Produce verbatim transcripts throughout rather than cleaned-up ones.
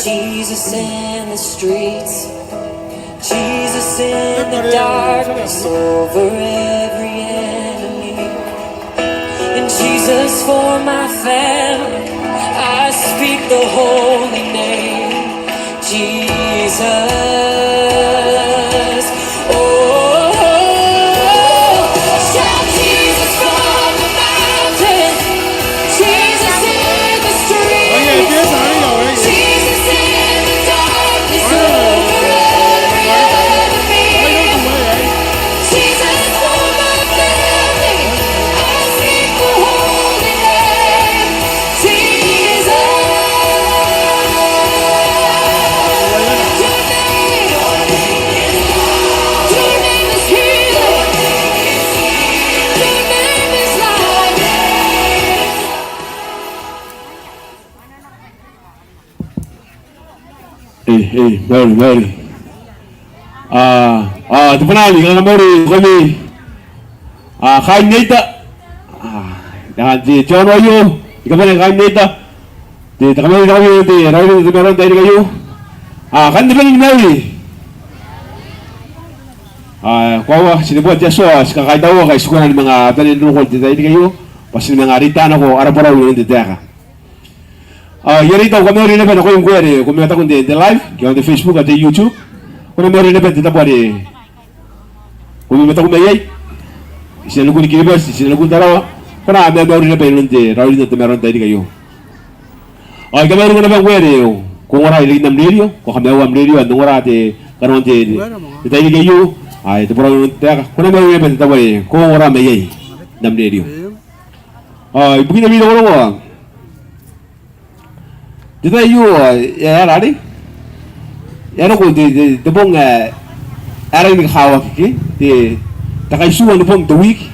Jesus in the streets, Jesus in the darkness over every enemy. And Jesus for my family, I speak the holy name, Jesus. Oh, shout Jesus from the mountain, Jesus in the streets, Jesus in the darkness over every enemy. Jesus for my family, I speak the holy name, Jesus. Your name, your name is healing. Your name is life. Ei, ei, mauri, mauri. A, a, te bwanaa ni kamauri nakoimi. A, kaain Nei Ita. A, a, te, te aono aio, ni kabane kaain Nei Ita. Te, te kamauri nakoimi, te raoiroi n te tamaroa n tairiki aio. A, kam na bane ni mauri. A, koaua, ti neboa te Atua, ti kakaitauaki, ti kona ni manga bane n roko n te tairiki aio, bwa ti na manga reita nako ara borau inanon te taeka. A, I a reita au kamauri naba nakoimi ngkoe are ko mataku n te, te live, ke aon te Facebook, ao te YouTube. Ko na mauri naba n te tabo are ko mataku mai iai. I tinanikun Kiribati, i tinanikun Tarawa. Ko na mauri naba inanon te raoiroi n te tamaroa n tairiki aio. A, I kamauriko naba ngkoe are ko ongora irekin am rerio, ko kamaiua am rerio, ao n ongora te kanoan te, te tairiki aio, a, te borau inanon te taeka. Ko na mauri naba n te tabo are ko ongora mai iai n am rerio. A, ibukin ami rongorongo, te tai aio, a, e aera arei? E a roko n te, te, te bong ae, ae rangi ni kakawaki ke, te, te kaitiua ni bong n te wiki.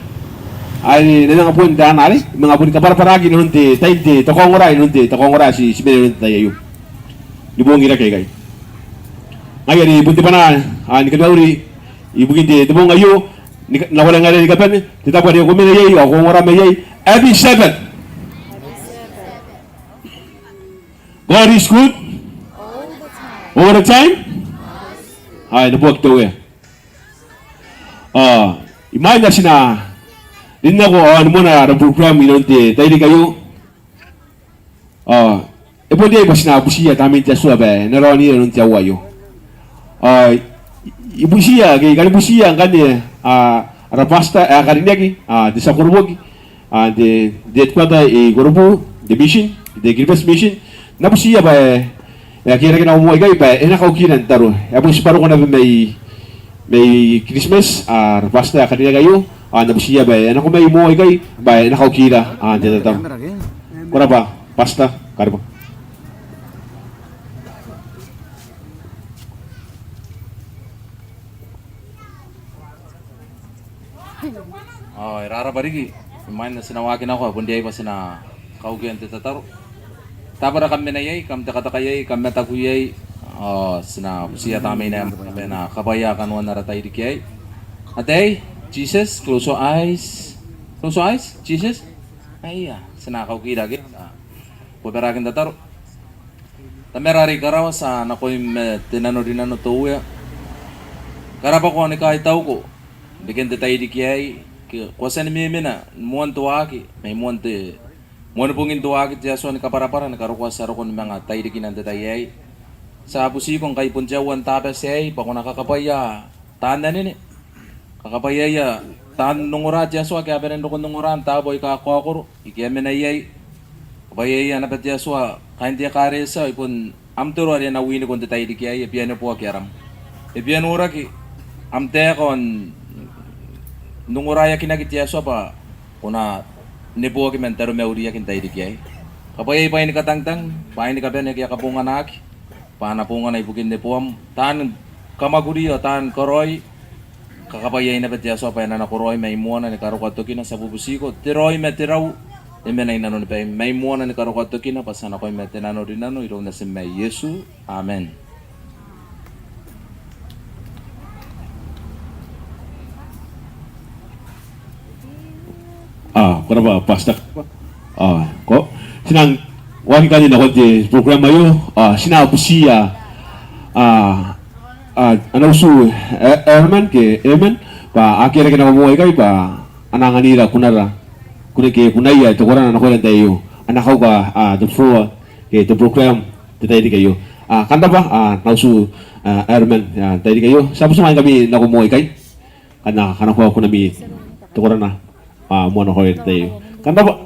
Are e na manga bon te ana arei, manga boni kabwarabwaraki inanon te, tain te, te kaongora, inanon te, te kaongora ae ti, ti mena inanon te tai aio. Ni boong irake aikai. Ngaia are bon te bwanaa, a, ni kamauri, ibukin te, te bong aio, ni ka-, nako rang arei ni kabane, te tabo are ko mena iai, ao ko ongora mai iai, happy Sabbath. God is good. All the time. All the time. Ae, neboaki te Uea. A, imwain ae ti na rin nako, a, ni moana ara program inanon te tairiki aio. A, e bon riai bwa ti na butiia Tamnein te Atua bwa e na raonira inanon te aoa aio. A, I butiia, ke I kan butiia ngkanne, a, ara pastor ae karineaki, a, te tia koroboki, a, te, te headquarter i Korobu, te mission, te Kiribati Mission. N na butiia bwa e, e aki rake nako moa ikai bwa e na kaukira n tataro. E a bon tibwa roko naba mai, mai Kiritimati, a, ara pastor ae karineaki aio, a, n na butiia bwa e nako mai moa ikai bwa e na kaukira, a, n te tataro. Ko rabwa, pastor, ko rabwa. Ao e rarabwa riki, imwain ae ti na waaki nako, a bon riai bwa ti na kaukia n te tataro. Tabo are kam mena iai, kam tekateka iai, kam mataku iai, ao ti na butiia Tamnein ae Moan te Aba bwa e na kabwaia kanoan ara tairiki aei. Ataei, Jesus, close your eyes. Close your eyes, Jesus. Aia, ti na kaukira ke. Ko barakin tataro. Tamara are i karawa, ti a nakoim ma te nanorinano te Uea. Ko rabwa ko a ni kaitauko n reken te tairiki aei, ke ko a tia ni memena ni moan te waaki, mai moan te, moan bongin te waaki te Atua ni kabwarabwara, ni karokoa ti a roko ni manga tairikina n te tai aei. Ti a butiko ngkai bon te aoa n Tabati aei, bwa ko na kakabwaia taan anene. Kakabwaiaia taan ongora te Atua ake a bane n roko n ongora n taabo aika kakaokoro ike a mena iai. Kakabwaiaia naba te Atua kaain te ekaretia, ai bon am toro are a na winiko n te tairiki aei, e bia neboaki aram. E bia noraki am taeka ao n ongoraeakinaki te Atua bwa ko na neboaki man taromauriaki n tairiki aei. Kakabwaiai bwaai ni katangitang, bwaai ni kabane ake a kabonganaki, bwa a na bongana ibukin neboam, taan kamwakuri ao taan karaoi. Kakabwaiai naba te Atua bwa e na nakoraoi mai moana ni karokoa tokina. Ti a bubutiko te raoi ma te rau e mena i nanoni baim, mai moana ni karokoa tokina, bwa ti a nakoim ma te nanorinano, iroun Natim ae Iesu. Amen. A, ko rabwa, Pastor. A, ko, ti nang waaki ngkanne nakon te program aio, ao ti na butiia, a, a, ana utu, e, Herman ke Herman, bwa akea rake nako moa ikai, bwa a na anganira kunara, kunaia, kunaia te korana nakoira n te tai aio. A na kauka, a, te floor ke te program n te tairiki aio. A, kam rabwa, a, ana utu, a, Herman, a, n te tairiki aio. Ti a butimwaeingkami nako moa ikai. Kam na, kam na kanakoa kunami te korana, a, moa nakoira n te tai aio. Kam rabwa.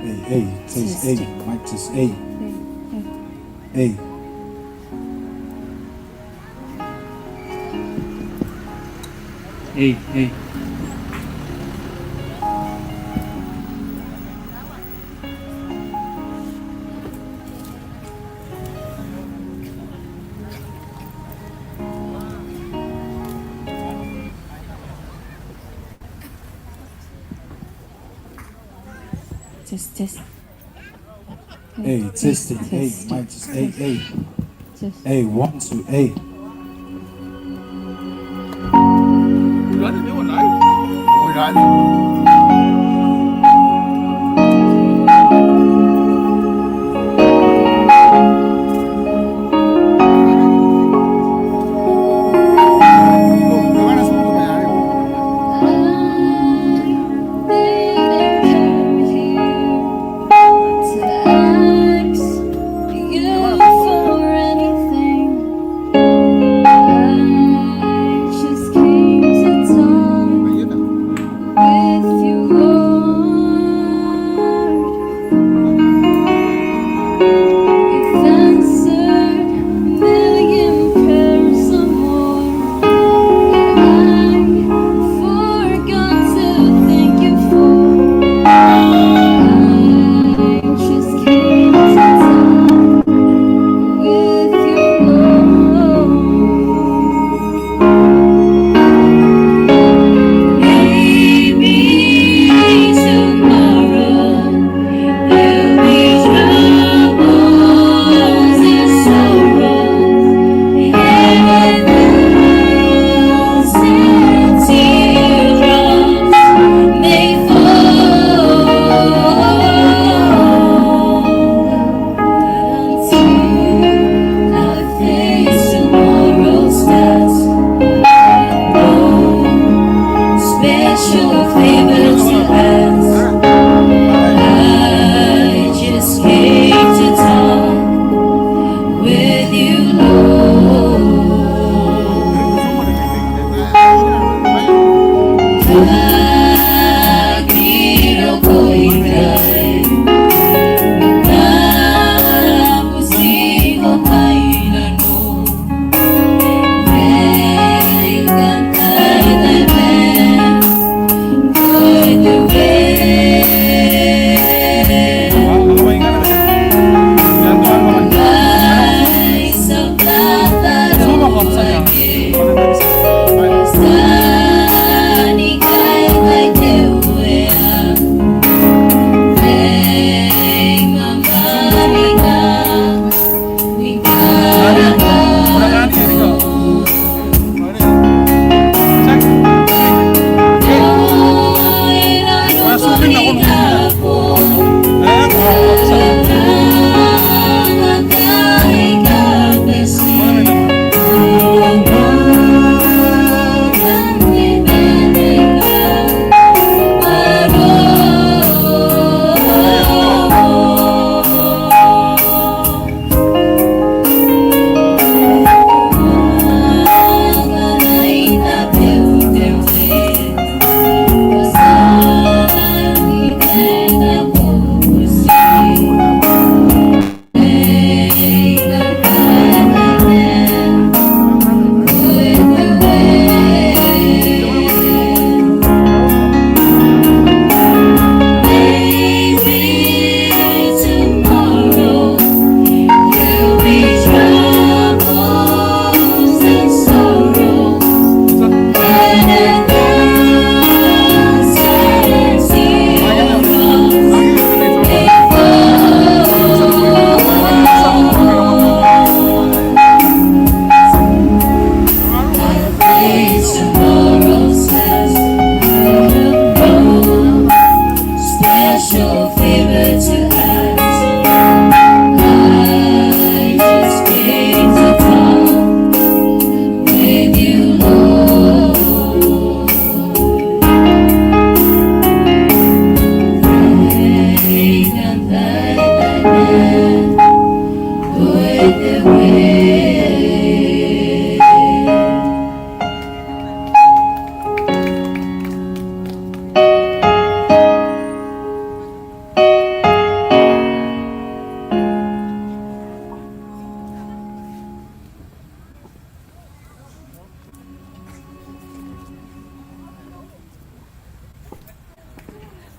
Hey, hey, test, hey, mic test, hey. Hey. Hey, hey. Test, test. Hey, testing. Hey, testing. Mic test. Hey, hey. Test. Hey, one, two, hey.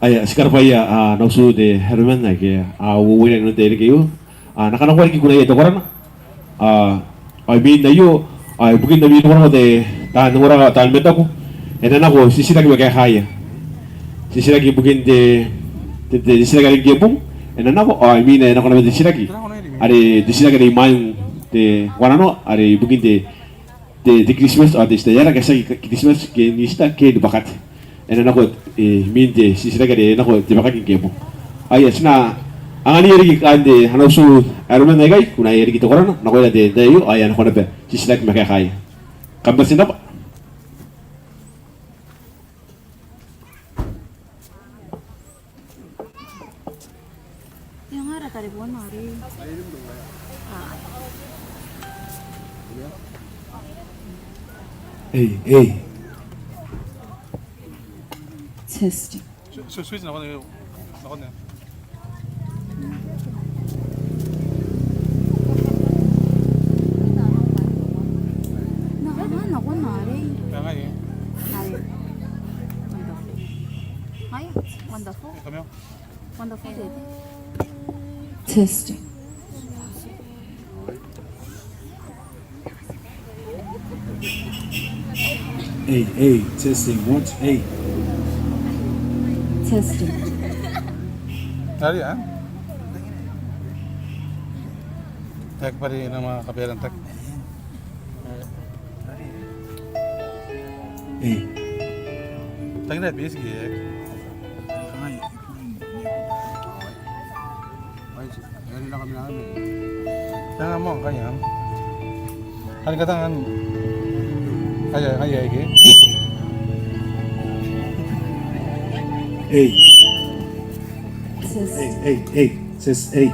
Aia, ti karabwaia, a, ana utu te chairman ae e a uouira inanon te reirei aio. A, N na kanakoa riki kunaia te korana. A, ao imwin aio, a, ibukin ami rongorongo te, taan ongora, taan mataku, e na nako titiraki ma kaekaia. Titiraki ibukin te, te, te titiraki are ngke bong, e na nako, ao imwina e nako naba te titiraki are, te titiraki are imwain te wananoa, are ibukin te, te, te Christmas, ao te Easter, e aera ngkai tiaki Christmas, ke n Easter, ke ni bwakate. E na nako, e, imwin te titiraki are e nako te bwakaki ngke bong. Aia, ti na anganiia riki kaain te, ana utu ae e roko n aikai, kunaia riki te korana nakoia n te tai aio, ao e a nako naba titiraki ma kaekaia. Kam bati n rabwa. Ei, ei. Testing. Switch, switch nakon, nakon. Wonderful. Wonderful. Testing. Ei, ei, testing, one, two, ei. Testing. Tari, a? Tak pari nama kaperan tak. Ei. Tak na basic e. Tanga mo, kaya. Kan kata kan. Kaya, kaya, kaya. Ei. Ei, ei, ei. Tes, ei.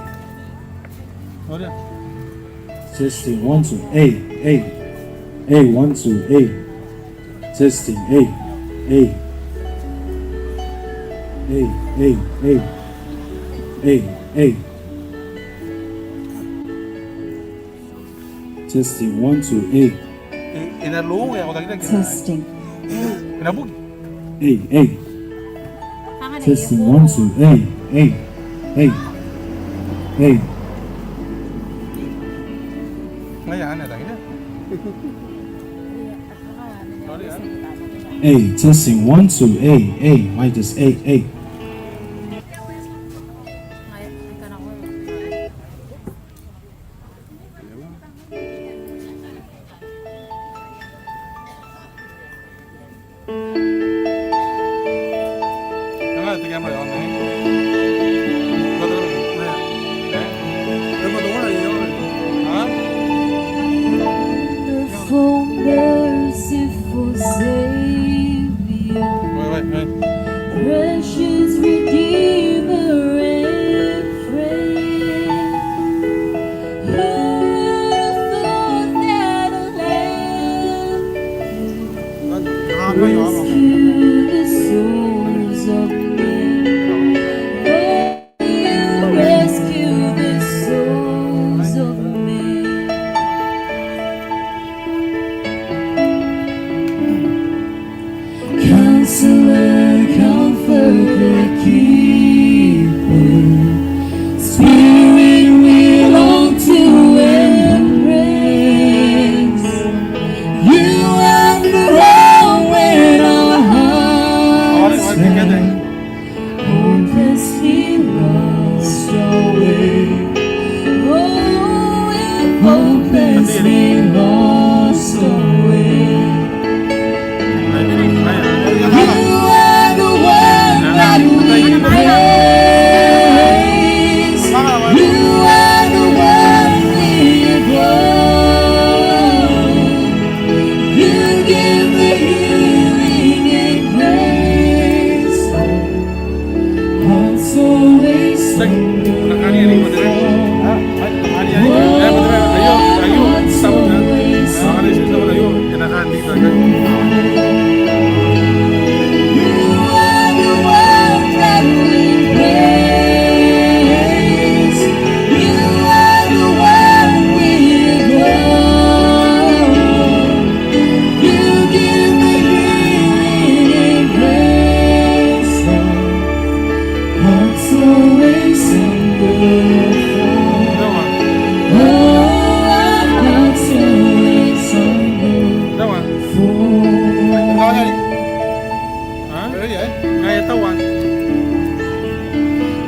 Testing, one, two, ei, ei. Ei, one, two, ei. Testing, ei, ei. Ei, ei, ei. Ei, ei. Testing, one, two, ei. E, e na rou, e a kotaki. Testing. E na buki. Ei, ei. Testing, one, two, ei, ei, ei, ei. Ngaia anne, tangina. Ei, testing, one, two, ei, ei, mic test, ei, ei. Wonderful, merciful Savior, precious Redeemer and friend. Who would have thought that a lamb would rescue the souls of men? Lord, you rescue the souls of men. Counselor, Comforter, Keeper, Spirit, we long to embrace. You are the road when our hearts stray. Hopelessly lost our way. Oh, we're hopelessly lost our way. You are the one that we praise. You are the one we adore. You give the healing and grace. Ngaia tauan.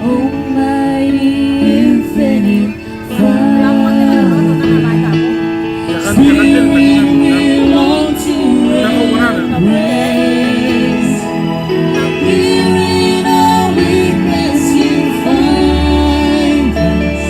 Oh, my infinite Father, sing we long to praise. Here in our weakness you find us.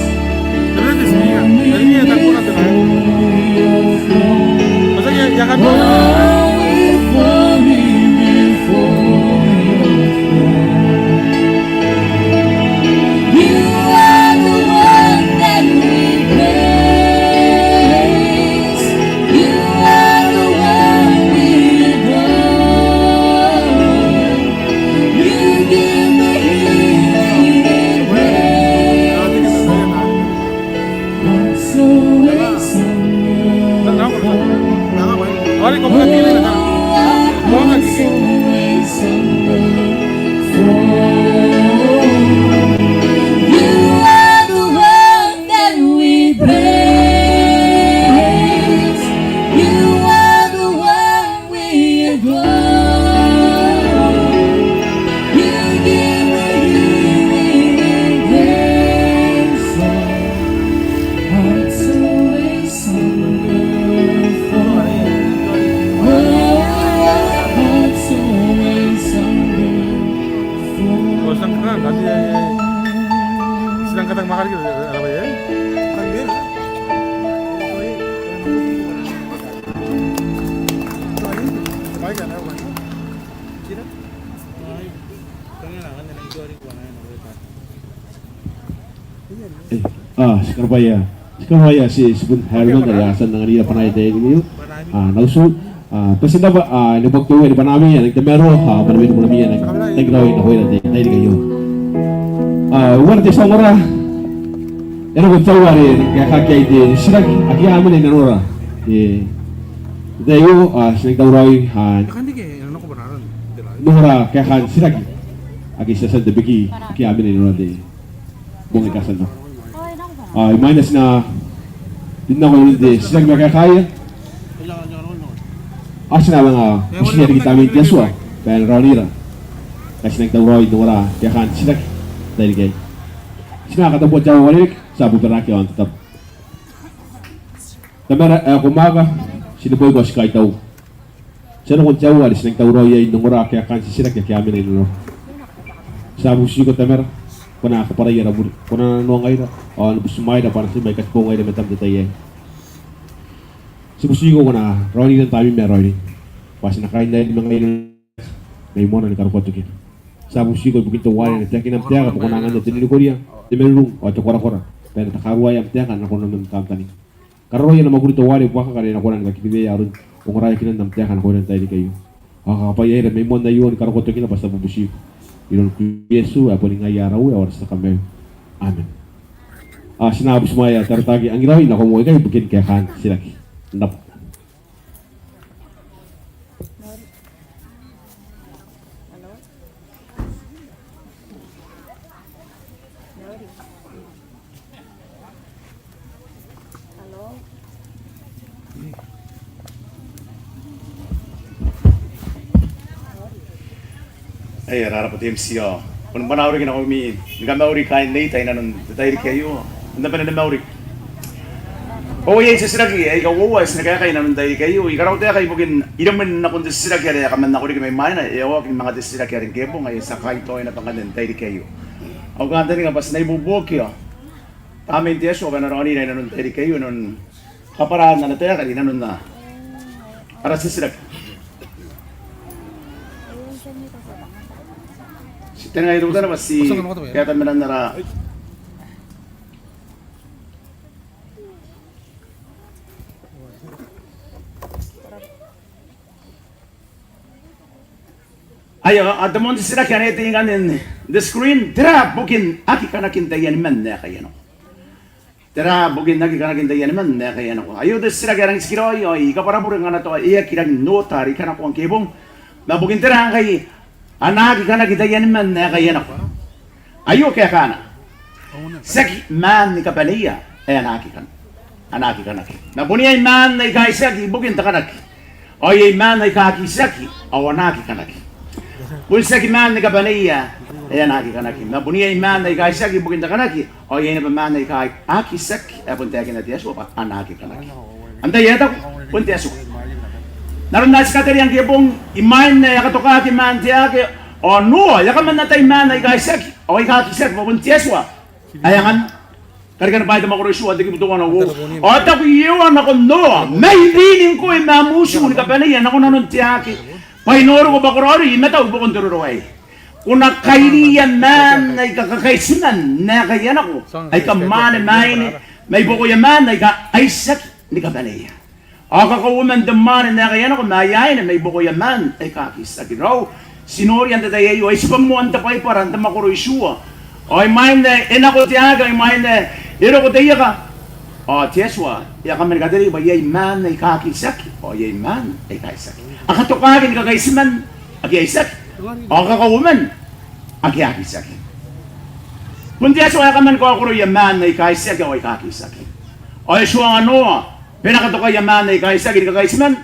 Ti karabwaia, ti karabwaia ti, ti bon Herman are a tia n anganira bwanaa n te tai aio. N na utu bwa ti na bwa ni bwakatoa ni bwanaami ae nang tamaroa bwa ni bwanaami ae nang tangiraoi nakoira n te tairiki aio. Uara te tia ongora, e roko te tia ongora are e nang kaekaki iai te titiraki ake a mena i nanora. N te tai aio ti nang tauraoi n ongora kaekaan titiraki ake ti a tia n tabeki ake a mena i nanora n te bong ae kataneiai. Imwain ae ti na rin nako inanon te titiraki ma kaekaia, ao ti na manga butiia riki Tamnein te Atua bwa e na raonira bwa ti nang tauraoi n ongora kaekaan titiraki n te tairiki aei. Ti na katabua te aoa uarereke, ti a bobaraaki ao n tataro. Tamara ae ko mwaaka, ti neboiko ao ti kaitau. Ti a nakon te aoa are ti nang tauraoi iai n ongora kaekaan titiraki ake a mena i nanora. Ti a butiko Tamara, ko na kabwarai ara bure, ko na nanoangaira ao ni butimwaeira bwa a na tia mai katiboongaira i matam n te tai aei. Ti butiko ko na raonira n Tamneim ae raoiroi bwa ti na kainnanoi ma ngaira mai moana ni karokoa tokina. Ti a butiko ibukin teuare e na taekina am taeka bwa ko na anganna te ninikoria, te marurung ao te korakora bwa e na takaruaea am taeka nakoimi n te kamwataniku. Kararoaia ana mwakuri teuare buakaka are e na kona ni kakibebeia aron ongoraeakinan am taeka nakoira n te tairiki aio. Ao kakabwaiaira mai moan aio ni karokoa tokina bwa ti a bubutiko iroun Kristo Iesu ae boni ngaia ara Uea ao ara tia Kamaiu. Amen. Ao ti na butimwaea te Arotaake Angiraoi nakoimi ikai ibukin kaekaan titiraki. N na Aia, rarabwa te M C ao bon bwanaau riki nakoimi ni kamauri kaain Neita inanon te tairiki aio. N na bane ni mauri. Ao iai titiraki aika uoua ae ti na kaekai inanon te tairiki aio. I karautaeka ibukin iremwen nakon te titiraki are e kaman nako riki mai mwaina, e oki manga te titiraki are ngke e bong, ae ti a kaitau naba ngkanne n te tairiki aio. Au kantaninga bwa ti na ibuobuoki ao Tamnein te Atua bwa e na raonira inanon te tairiki aio, inanon kabwaraan ana taeka are inanon ara titiraki. Ti tenengai teutana bwa ti kaeta menan ara Aia, a te moan titiraki anne e tei ngkanne n te screen, tera bukin aki kanakin taian man ae kaia nako? Tera bukin aki kanakin taian man ae kaia nako? Aio te titiraki ae rangi n tikiraoi, ao I kabwara bure ngkana tao e aki rangi n oota are I kanakoa ngke e bong. Ma bukin tera ngkai a na aki kanaki taian man ae kaia nako? Aio kaekana. Tiaki maan ni kabaneia ae a na aki kan-, a na aki kanaki. Ma bon iai maan aika itiaki ibukin te kanaki. Ao iai maan aika aki itiaki ao a na aki kanaki. Bon tiaki maan ni kabaneia ae a na aki kanaki, ma bon iai maan aika itiaki ibukin te kanaki, ao iai naba maan aika aki tiaki ae bon taekina te Atua bwa a na aki kanaki. Antai ae taku? Bon te Atua. N aron are ti katerea ngke bong, imwain ae a katokaki maan te aake, ao Noa e a kaman atai maan aika itiaki ao aika aki tiaki bwa bon te Atua ae angan. Karikani Bwaai te mwakoro itiua, te kibu teuana uoua. Ao e taku Iehova nakon Noa, mai bwini ngkoe ma am utu ni kabaneia nako nanon te aake, bwa I noriko bwa ko raoiroi i matau i buakon te roro aei. Ko na kairiia maan aika kakaitiman n aekaia nako, aika mwaane ma aine, mai buakoia maan aika a itiaki ni kabaneia. Ao kakauoman te mwaane n aekaia nako ma aia aine mai buakoia maan aika aki tiaki. Raou, ti noria n te tai aio, ai tibwa moan te Baibara n te mwakoro itiua. Ao imwain ae e nako te aake, ao imwain ae e roko te ieka, ao te Atua e a kaman katerei bwa iai maan aika aki tiaki ao iai maan aika itiaki. A katokaki ni kakaitiman ake a itiaki, ao kakauoman ake a aki tiaki. Bon te Atua ae kaman kaokoroia maan aika itiaki ao aika aki tiaki. Ao e tuanga Noa bwa e na katokaia maan aika itiaki ni kakaitiman,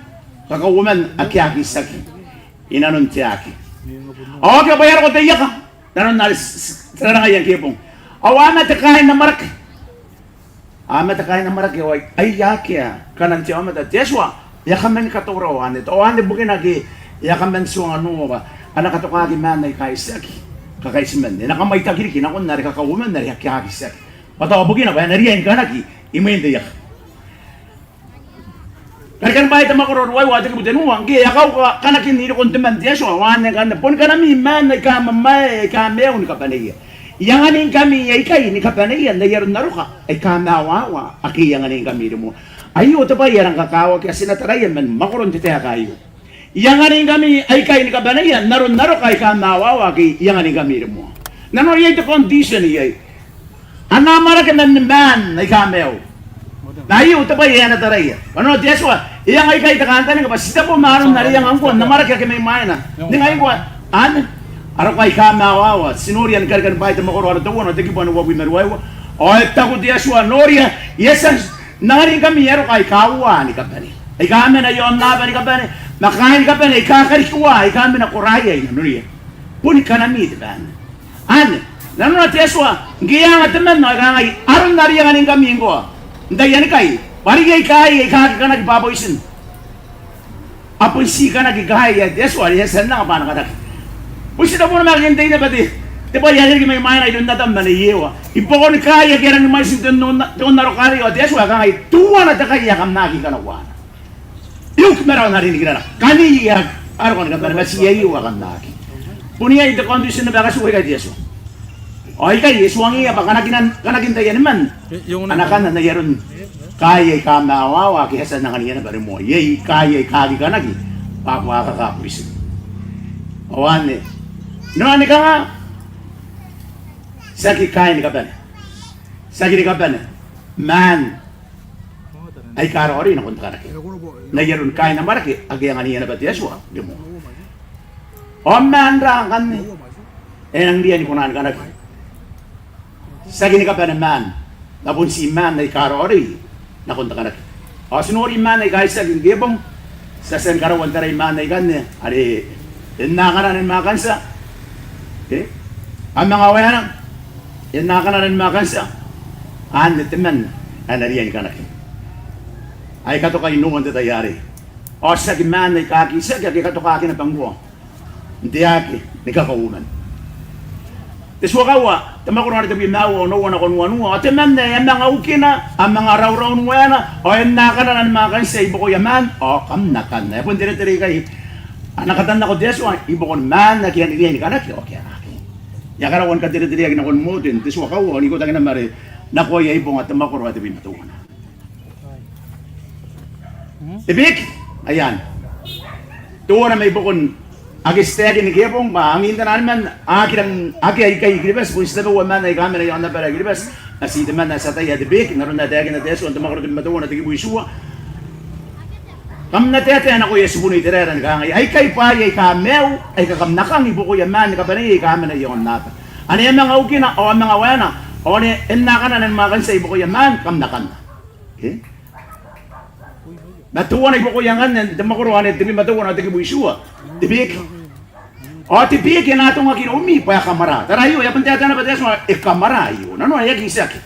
kakauoman ake a aki tiaki i nanon te aake. Ao akea bwa e a roko te ieka, n aron are ti, ti, ti rarangaia ngke bong. Ao a mate kaain amwarake. A mate kaain amwarake ao ai, ai akea kanan te aomata. Te Atua e a kaman katauraoa anne. Ao anne bukina ake e a kaman tuanga Noa bwa a na katokaki maan aika itiaki kakaitiman, e na kamwaitaki riki nakon are kakauoman are ake a aki tiaki, bwa tao bukina bwa e na riai ni kanaki imwin te ieka. Karikani Bwaai te mwakoro ruaiwa, te kibu tenua. Ngke e a kauka kanakin irikon te man te Atua, ao anne ngkanne boni kanami maan aika mwamwae aika maiu ni kabaneia. I anganingkami aikai ni kabaneia n ai aron aroka aika maiuaua ake I anganingkami irimoa. Aio te bwai ae rang kakawaki ae ti na taraia man mwakoron te taeka aio. I anganingkami aikai ni kabaneia n aron aroka aika maiuaua ake I anganingkami irimoa. Nanona iai te condition iai. A na amwarake man maan aika maiu. Ma aio te bwai ae a na taraia. Nanona te Atua e anga ikai te kantaninga bwa ti tebo ma aron are e anga ngkoa n amwarake ake mai mwaina. Ningai ngkoa anne, aroka aika maiuaua. Ti noria ni Karikani Bwaai te mwakoro ae teuana, te kibu ae uabwi ma ruaiwa. Ao e taku te Atua, noria, I a tia n anganingkami aroka aika uaa ni kabane, aika mena i aonnaba ni kabane, ma kaain kabane aika kariki uaa aika mena koraia i nanoia. Boni kanami te bwai anne. Anne, nanona te Atua ngke e anga te man ao e kangai, aron are I anganingkami ngkoa n taian kai, bwa are iai kaain aika aki kanaki bwa boitin. A bon ti kanaki kaain ae te Atua are e a tia n anga bwa a na kanaki. Bon ti tabo naba ake n tei naba te, te bwai are riki mai mwaina iroun Atam ma Nei Ewa. I buakon kaain aike a rangi ni mwaiti n te on, te onnaroka arei, ao te Atua e kangai, teuana te kai ae kam na aki kana uaana. Iuk ma raon are nikirana, kaniia aroka ni kabane, ma ti aio ae kam na aki. Bon iai te condition naba ae katuka ikai te Atua. Ao ikai e tuangiia bwa kanakin, kanakin taiani man a na kanna n ai aron kaain aika maiuaua ake a tia n angania naba rimoa. Iai kaain aika aki kanaki bwa a kakabwaiaki. Ao anne, nanona ni kanga, tiaki kaain ni kabane, tiaki ni kabane maan aika raoiroi nakon te kanaki n ai aron kaain amwarake ake a angania naba te Atua rimoa. Ao maan ra ngkanne ae e nang riai ni kona ni kanaki? Tiaki ni kabane maan, ma bon ti maan aika raoiroi nakon te kanaki. Ao ti nori maan aika itiaki ngke bong. Ti a tia ni karaua n tarai maan aikanne are e na kanana ni mwakantia, e, a manga waena, e na kanana ni mwakantia. Anne te man ae na riai ni kanaki ae e katokai Noa n te tai arei. Ao tiaki maan aika aki itiaki ake e katokaki naba ngkoa n te aake ni kakauoman. Te tua kaua, te mwakoro are tebwi ma aua, onoua nakon uanua. Ao te man ae a manga ukina, a manga rauraun waena, ao e na kanana ni mwakantia i buakoia maan, ao kam na kanna. E bon teretere ikai ana katannako te Atua i buakon maan ake a riai ni kanaki ao ake a na aki. E a karaua ni kateretereaki nakon Mote n te tua kaua, ao n ikotaki naba are nakoia ibonga, te mwakoro ae tebwi ma teuana. Te beeki, ai anne. Teuana mai buakon ake ti taekin ngke bong bwa angin te naan man, aki rang, akea ikai i Kiribati, bon ti tabeua maan aika mena i aonnaba i Kiribati. Ma ti te man ae ti ataia te beeki, n aron ae taekinna te Atua n te mwakoro tebwi ma teuana, te kibu itiua. Kam na taetae nakoia tibun Iteraera ni kangai, aikai bwaai aika maiu aika kam na kang i buakoia maan ni kabaneia aika mena i aonnaba. Ane a manga ukina, ao a manga waena, ao ane e na kanana ni mwakantia i buakoia maan, kam na kanna. E? Ma teuana i buakoia ngkanne n te mwakoro anne tebwi ma teuana, te kibu itiua, te beeki. Ao te beeke e na atongaki iroumi bwa e kamwara. Tara aio, e a bon taetae naba te Atua, e kamwara aio. Nanona e aki itiaki.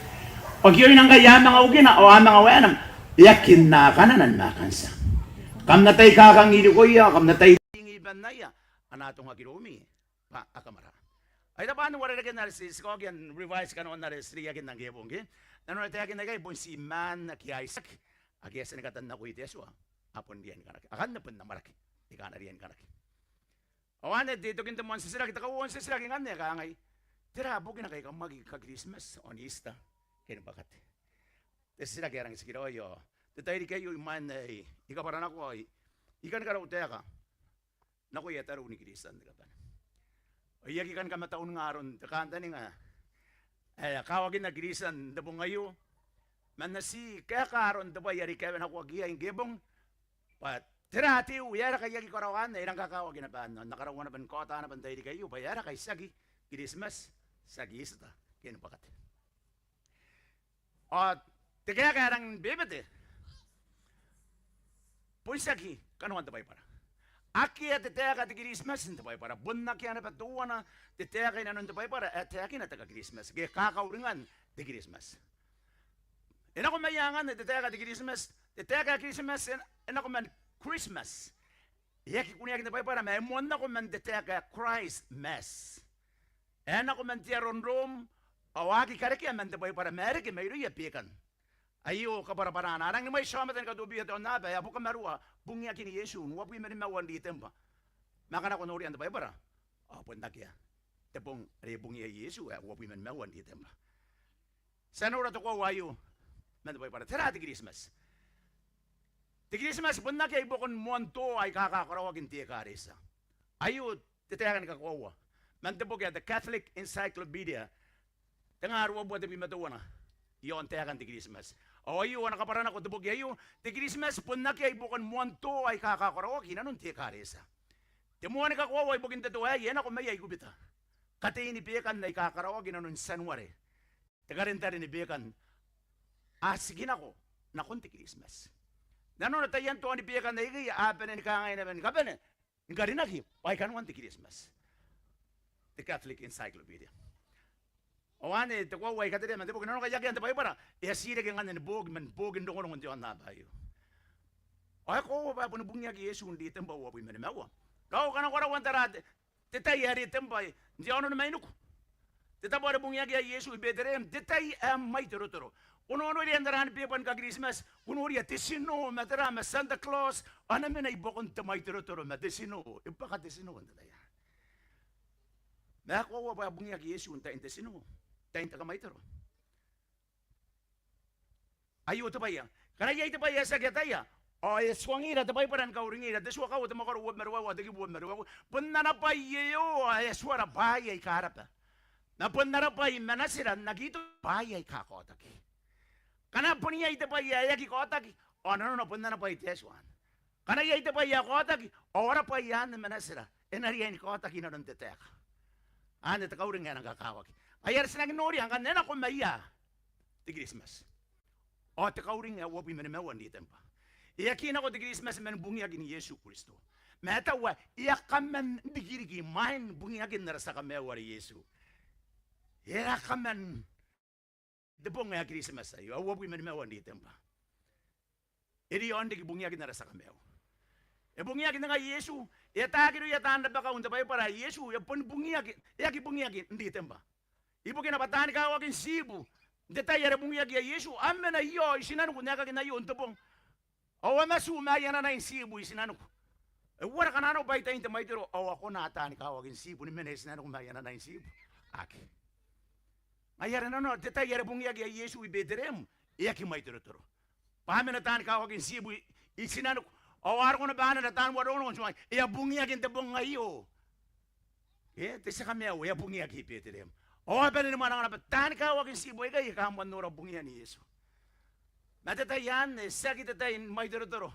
Ao kioina ngkai a manga ukina, ao a manga waenam, e aki na kanana ni mwakantia. Kam na tai kakang irikoia, kam na tai ringi i banaia, a na atongaki iroumi bwa a kamwara. Ai taba ni uarereken are ti, ti kaokia n revise kanoan are ti reiakinna ngke e bong ke. Nanona taekan aikai bon ti maan ake a itiaki, ake a tia ni katannakoa te Atua, a bon riai ni kanaki. Akanne bon amwarake, aika a na riai ni kanaki. Ao anne te, tokin te moan titiraki, te kauoua n titiraki ngkanne e kangai: Tera bukina ngkai kam aki kaKiritimati ao n Easter ke ni bwakate? Te titiraki ae rangi n tikiraoi. Ao te tairiki aio imwain ae I kabwaranakoa ao I kani karautaeka nakoia tariu ni Kristian ni kabane. Ao I aki kani kamatauninga aron te kantaninga ae kawakinna Kristian n te bong aio, ma N na ti kaeka aron te bwai are I kawenakoaki iai ngke e bong, bwa tera te iu, e aera ngkai I aki karaoa anne? E rang kakawaki naba anne, ao N na karaua naba ni kaota naba n te tairiki aio bwa e aera ngkai tiaki Kiritimati, tiaki Easter ke ni bwakate. Ao te kaeka ae rangi ni bebete, bon tiaki kanoan te Baibara. Akea te taeka te Kiritimati n te Baibara. Bon akea naba teuana te taeka inanon te Baibara ae taekina te kaKiritimati ke kakauringan te Kiritimati. E nako mai angan te taeka te Kiritimati, te taeka ae Kiritimati e, e nako man Christmas. E aki kuneaki n te Baibara, ma e moan nako man te taeka ae Christ Mass. E nako man te aro n Rom, ao a aki karekea man te Baibara, ma e reke mairouia bekan aio kabwarabwarana. A rangi ni mwaiti aomata ni katobiia te aonnaba ae a bokamarua bungiakin Iesu n uabwi ma nimaua n Ritembwa. Ma ngkana ko noria n te Baibara, ao bon akea te bong are e bungia Iesu ae uabwi ma nimaua n Ritembwa. Ti a nora te koaua aio man te Baibara. Tera te Kiritimati? Te Kiritimati bon akea i buakon moan too aika kakaraoaki n te ekaretia. Aio te taeka ni kakoaua man te boki ae te Catholic Encyclopedia, tengaa ruabubua tebwi ma teuana, iaon taekan te Kiritimati. Ao aio ana kabwaranako te boki aio: Te Kiritimati bon akea i buakon moan too aika kakaraoaki inanon te ekaretia. Te moani kakoaua ibukin te too aei e nako mai Aikubita, kateini bekan aika karaoaki inanon Tianuare. Te karentare ni bekan a tikinako nakon te Kiritimati. Nanona taian too ni bekan aikai a bane ni kangai naba ni kabane ni karinaki bwa ai kanoan te Kiritimati. Te Catholic Encyclopedia. Ao anne te koaua ae I katerea man te boki. Nanona ngkai akea n te Baibara, e a tii reke ngkanne ni boki man bokin rongorongon te aonnaba aio. Ao e koaua bwa e boni bungiaki Iesu n Ritembwa uabwi ma nimaua. Ngkana ko karaua n tara te, te tai ae Ritembwa n te aono ni mainiku, te tabo are bungiaki iai Iesu i Betereem, te tai ae mwaiterotero. Ko nonoria n taraani beba ni kaKiritimati, ko noria te tinoo ma tera ma Santa Claus a na mena i buakon te mwaiterotero ma te tinoo. E bwaka te tinoo n te tai anne. Ma e koaua bwa e bungiaki Iesu n tain te tinoo, tain te kamwaitero. Aio te bwai ae, ngkana iai te bwai ae ti aki ataia, ao e tuangira te Baibara ni kauringira, te Tua Kaua, te mwakoro uabwi ma ruaiwa, te kibu uabwi ma ruaiwa. Bon ana bwai aio ae e tuara bwaai aika raba, ma bon ara bwai ma natira n aki ito bwaai aika kaotaki. Ngkana bon iai te bwai ae aki kaotaki, ao nanona bon ana bwai te Atua anne. Ngkana iai te bwai ae kaotaki, ao ara bwai anne ma natira e na riai ni kaotaki inanon te taeka. Anne te kauring ae nang kakawaki. Ngaia are ti nangi noria ngkanne e nako mai ia te Kiritimati. Ao te kauring ae uabwi ma nimaua n Ritembwa. E aki nako te Kiritimati man bungiakin Iesu Kristo, ma e taua e a kaman rikiriki imwain bungiakin ara tia kamaiu are Iesu. E a kaman te bong ae Kiritimati aio, ae uabwi ma nimaua n Ritembwa. E riaon riki bungiakin ara tia kamaiu. E bungiaki n te ngai Iesu, e ataaki irouia taan rabakau n te Baibara ae Iesu e boni bungiaki, e aki bungiaki n Ritembwa. Ibukina bwa taani kawakin tiibu n te tai are bungiaki iai Iesu a mena i aon, i tinaniku n aekakin aio n te bong. Ao a matu ma aia nanai n tiibu i tinaniku. E uara ngkana arona bwa i tain te mwaitero ao a kona taani kawakin tiibu ni mena i tinaniku ma aia nanai n tiibu? Aki. Ngaia are nanona te tai are bungiaki iai Iesu i Betereem e aki mwaiterotero. Bwa a mena taani kawakin tiibu i, i tinaniku. Ao a roko naba anne taan uarongorongo n tuangai, e a bungiaki n te bong aio. E, te tia kamaiu e a bungiaki i Betereem. Ao a bane ni mwananga naba taani kawakin tiibu aikai aika a moan nora bungian Iesu. Ma te tai anne tiaki te tai ni mwaiterotero,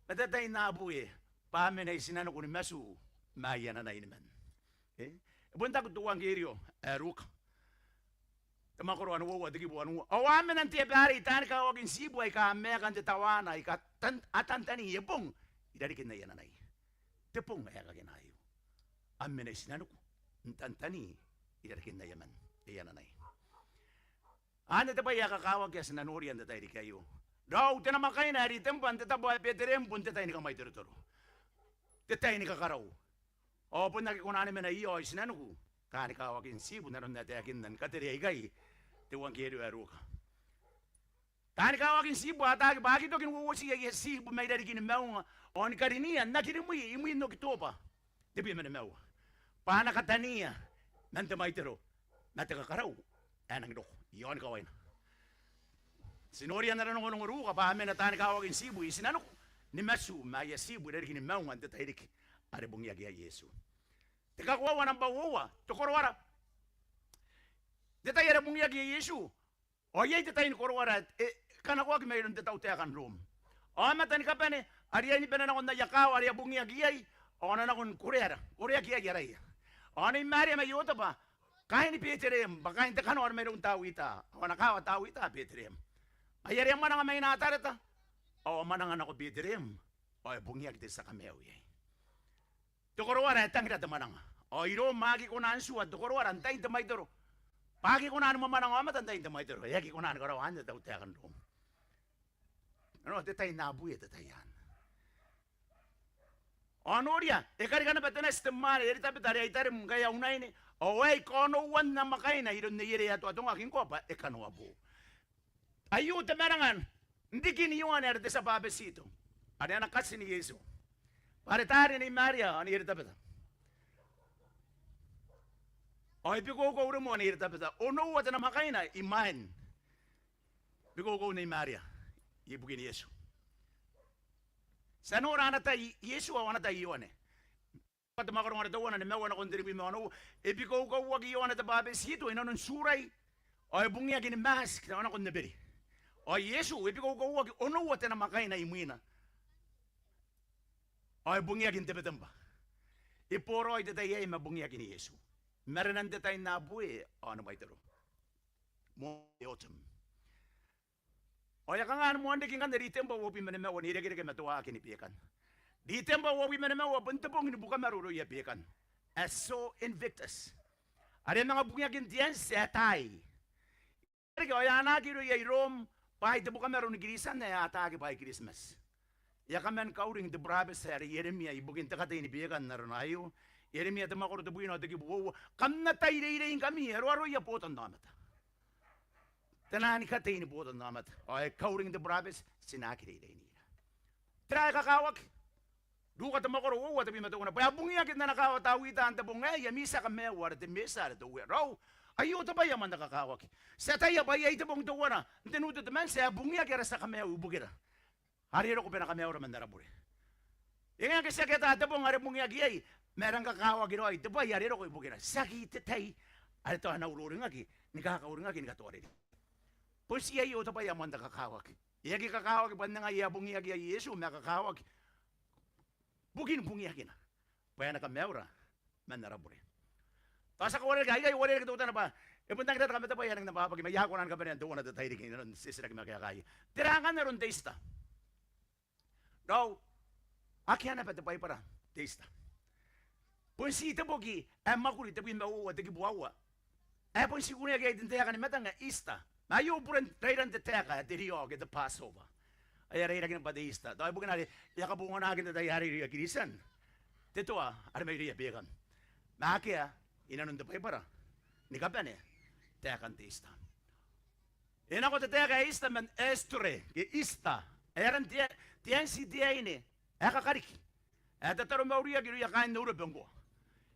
ma te tai n abue, bwa a mena i tinaniku ni matu ma aia nanai ni man. E, e bon taku te euangkerio ae Ruka, te mwakoro ae uoua, te kibu ae uoua. Ao a mena n te aba arei taani kawakin tiibu aika maeka n te tawaana aika tan-, a tantani e bong i rarikin aia nanai. Te bong ae aekakina aio. Am mena i tinaniku n tantani irarikin aia man, aia nanai. Anne te bwai ae kakawaki ae ti na noria n te tairiki aio. Raou, te namwakaina ae Ritembwa n te tabo ae Betereem bon te tai ni kamwaiterotero, te tai ni kakarau. Ao bon aki kona ni mena iaon tinaniku taani kawakin tiibu n aron ae taekinna ni katerea ikai te euangkerio ae Ruka. Taani kawakin tiibu a ataaki bwa a aki toki n uouoti aia tiibu mai rarikini maunga ao ni karinia n aki rimwi imwin Okitoba tebwi ma nimaua, bwa a na katania man te mwaitero ma te kakarau ae nangi roko iaon kawaina. Ti noria n ana rongorongo Ruka bwa a mena taani kawakin tiibu i tinaniku ni matu ma aia tiibu i rarikini maunga n te tairiki are bungiaki iai Iesu. Te kakoaua nambwa uoua, te koroara. N te tai are bungiaki iai Iesu ao iai te tai ni koroara ae e kanakoaki mairoun te tautaeka n Rom. Aomata ni kabane a riai ni bane nakon aia kaawa are a bungiaki iai ao a na nako ni koreara, koreaki iai araia. Ao a na imwareia mai Otapa, kaain Betereem, bwa kaain te kanoa are mairoun Tawita, ao ana kaawa Tawita Betereem. Ai are a mwananga mai Natareta ao a mwananga nako Betereem ao e bungiaki te tia kamaiu iai. Te koroara e tangira te mwananga. Ao i Rom a aki kona n tua te koroara n tain te mwaitero, bwa a aki kona ni mwamwananga aomata n tain te mwaitero. E aki kona ni karaoa anne te tautaeka n Rom. Nano te tai n abue te tai anne. Ao noria, e karika naba te nati te mwaane Eritabeta are ai tarim ngkai e a unaine, ao aei kaonouan namwakaina iroun neiere e a toatongaki ngkoa bwa e kanoabo. Aio te mwananga n rikin Ioane are te tia bwabetito, are ana katin Iesu, bwa are taari Nei Maria ao Nei Eritabeta. Ao e bikoukou rimoa Nei Eritabeta. Onoua te namwakaina imwain bikoukoun Nei Maria ibukin Iesu. Ti a nora ana tai Iesu ao ana tai Ioane. Te mwakarongo are teuana, nimaua nakon tenibwi ma onoua. E bikoukouaki Ioane te bwabetito i nanon Turai ao e bungiaki ni Maati, tao nakon Eberi. Ao Iesu e bikoukouaki onoua te namwakaina imwina ao e bungiaki n Tebetembwa. E boraoi te tai aei ma bungiakin Iesu. Marenan te tai n abue ao ni mwaitero. Moan te autumn. Ao e a kanga ni moan reke ngkanne Ritembwa uabwi ma nimaua n irekereke ma teuakin bekan. Ritembwa uabwi ma nimaua bon te bong ni bukamaro irouia bekan, ae Soo Invictus, are e manga bungiaki n te anti ae taai. Ao e anaaki irouia i Rom bwa ai te bukamaro ni Kiritian ae ataaki bwa ai Kiritimati. E a kaman kauring te burabeti are Ieremia ibukin te katei ni bekan n arona aio. Ieremia te mwakoro tebwina ao te kibu uoua. Kam na tai reirei ngkami, aroaroia botannaomata. Te naan katei ni botannaomata. Ao e kauring te burabeti, ti na aki reireinira. Tera ae kakawaki? Ruka te mwakoro uoua, tebwi ma teuana. Bwa e a bungiaki n ana kaawa Tawita n te bong aei ami tia kamaiu are te Metia are te Uea. Raou, aio te bwai ae moan te kakawaki. Ti ataia bwa iai te bong teuana n te Nu Tetemanti ae bungiaki ara tia kamaiu ibukira are e roko bwa e na kamaiura man ara bure. E ngae ngke ti aki ata te bong are bungiaki iai, ma e rang kakawaki raoi te bwai are e roko ibukira. Tiaki te tai are tao e na ururingaki ni kakauringaki ni katoa rereke. Bon ti aio te bwai ae moan te kakawaki. E aki kakawaki bwa n ngaia ae bungiaki iai Iesu, ma e kakawaki bukin bungiakina bwa e na kamaiura man ara bure. Tao ti a kauarerekea, aikai uarereke teutana bwa e bon aki rata kam ata bwai ae nangi n ababaki, ma I a kona ni kabanea n teuana te tairiki inanon titiraki ma kaeka aei. Tera ngkanne aron te Easter? Raou, akea naba te Baibara te Easter. Bon ti te boki ae Mwakuri tebwi ma uoua, te kibu aua, ae bon ti kuneaki iai te taeka ni matang ae Easter. Ma aio buren rairan te taeka ae te Riao ke te Passover, ae a rairaki naba bwa te Easter. Tao ibukina are e a kabonganaki n te tai are irouia Kiritian te toa are mairouia bekan. Ma akea inanon te Baibara ni kabane taekan te Easter. E nako te taeka ae Easter man Estere ke Easter, ae aran te, te anti te aine ae kakariki ae tataromauriaki irouia kaain Eurobe ngkoa.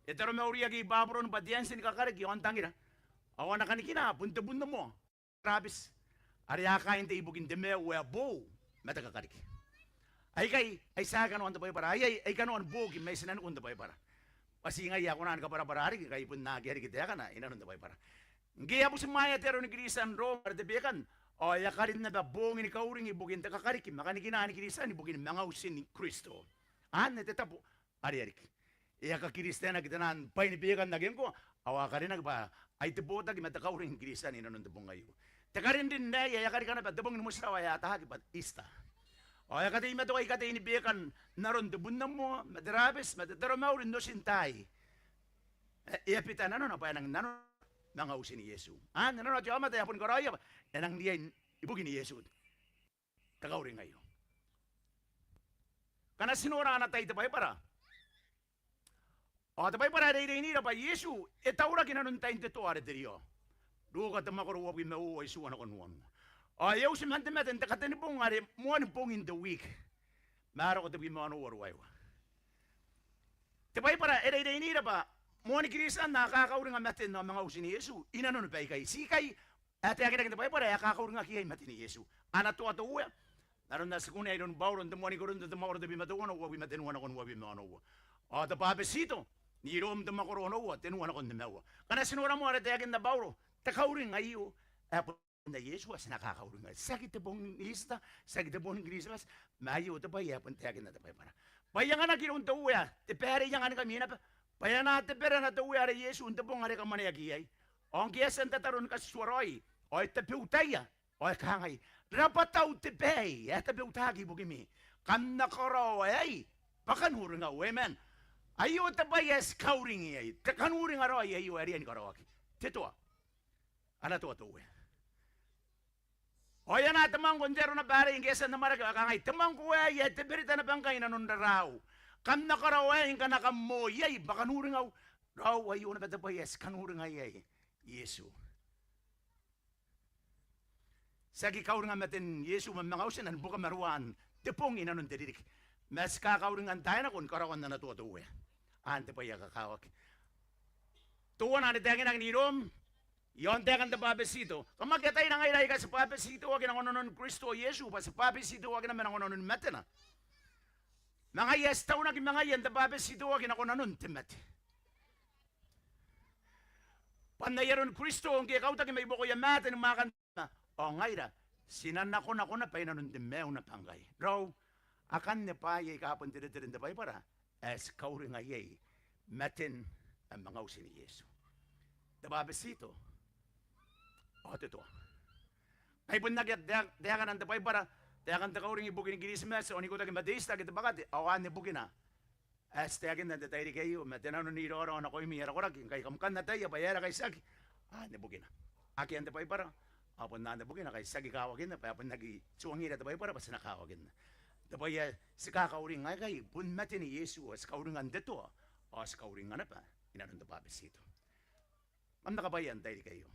E taromauriaki i Baburon bwa te anti ni kakariki ao n tangira. Ao ana kanikina bon te bun moa, te rabiti, are a kain te ibukin te maiu ae boou ma te kakariki. Aikai ai tiaki kanoan te Baibara, aikai ai kanoan booki mai tinanikun te Baibara. Bwa ti ngaia ae kona ni kabwarabwara riki ngkai bon akea riki taekana inanon te Baibara. Ngke e a butimwaea te aro ni Kiritian Rom are te bekan, ao e a karin naba boong ni kauring ibukin te kakariki ma kanikina ni Kiritian ibukin manga utin Kristo. Anne te tabo are e a riki. E a kaKiritianaki te naan bwai ni bekan ake ngkoa, ao a karinaki bwa ai te botaki ma te kauring ni Kiritian inanon te bong aio. Te karinrin aei ae e a karika naba te bong ni motirawa ae ataaki bwa Easter. Ao e a kateimatoa i katei ni bekan n aron te bun moa ma te rabiti ma te taromauri n otin taai. e a bita nanona bwa e nang nanona manga utin Iesu. Ao nanona te aomata e a boni karaoia bwa e nang riai ibukin Iesu te kauring aio. Ngkana ti nora ana tai te Baibara, ao te Baibara e reireinira bwa Iesu e tauraki inanon tain te toa are te riao. Ruka te mwakoro uabwi ma uoua, itiua nakon uoua. Ao e uti man te mate n te Katenibong are moani bong in the week. Mareko tebwi ma onoua, ruaiwa. Te Baibara e reireinira bwa moani Kristian a kakauringa maten ao manga utin Iesu inanon baikai. Ti ikai ae taekinaki n te Baibara ae kakauringaki iai maten Iesu. Ana toa te Uea, n aron ae ti kunea iroun Bauro n te moani Korinto te mwakoro tebwi ma teuana, uabwi ma tenua nakon uabwi ma onoua. Ao te bwabetito, n Rom te mwakoro onoua, tenua nakon nimaua. Ngkana ti nora moa are taekinna Bauro, te kauring aio ae bon Iesu ae ti na kakauringa. Tiaki te bong ni Ita, tiaki te bong ni Kiritimati, ma aio te bwai ae bon taekinna te Baibara. Bwa e anganaki iroun te Uea te bwai are e anganikami naba, bwa e na taberana te Uea are Iesu n te bong are e kamwaneaki iai. Ao ngke e a tia n tataro ni katituaraoi, ao e tabeutaia, ao e kangai, rabwatau te bwai ae tabeutaki ibukimi, kam na karaoa aei bwa kanuringau. Amen. Aio te bwai ae ti kauring iai, te kanuringa raoi aio ae riai ni karaoaki. Te toa. Ana toa te Uea. Ao e anaa te mwangko n te aro naba arei ngke e a tia n amwarake ao e kangai, te mwangko aei ae te berita naba ngkai inanon raraau, kam na karaoa aei ngkana kam moi iai bwa kanuringau. Raou, aio naba te bwai ae ti kanuringa iai Iesu. Ti aki kauringa maten Iesu ma manga utina ni bukamaruaan te bong inanon te ririki, ma ti kakauringa n taai nako ni karaoan ana toa te Uea. Anne te bwai ae kakawaki. Teuana are taekinaki n Rom, iaon taekan te bwabetito. Kam aki ataia ngaira aika ti bwabetitoaki nako nanoni Kristo Iesu, bwa ti bwabetitoaki naba nako nanoni matena. Ma ngaia ae ti taunaki ma ngaia n te bwabetitoaki nako nanon te mate. Bwa n ai aron Kristo ngke e kautaki mai buakoia maate ni mwaakan te mwa, ao ngaira ti na nakonako naba inanon te maiu naba ngkai. Raou, akanne bwaai aika bon teretere n te Baibara ae ti kauringa iai maten ao manga utin Iesu. Te bwabetito ao te toa. Ai bon akea taekana n te Baibara taekan te kauring ibukin Kiritimati ao n ikotaki ma te Ista ke te Bakate, ao anne bukina ae ti taekinna n te tairiki aio, ma te nano n iraorao nakoimi ae rakoraki, ngkai kam kan ataia bwa e aera ngkai ti aki. Anne bukina. Akea n te Baibara, ao bon anne bukina ngkai ti aki kawakinna, bwa e bon aki tuangira te Baibara bwa ti na kawakinna. Te bwai ae ti kakauringa aikai bon maten Iesu, ao ti kauringa n te toa, ao ti kauringa naba inanon te bwabetito. Kam na kabwaia n te tairiki aio.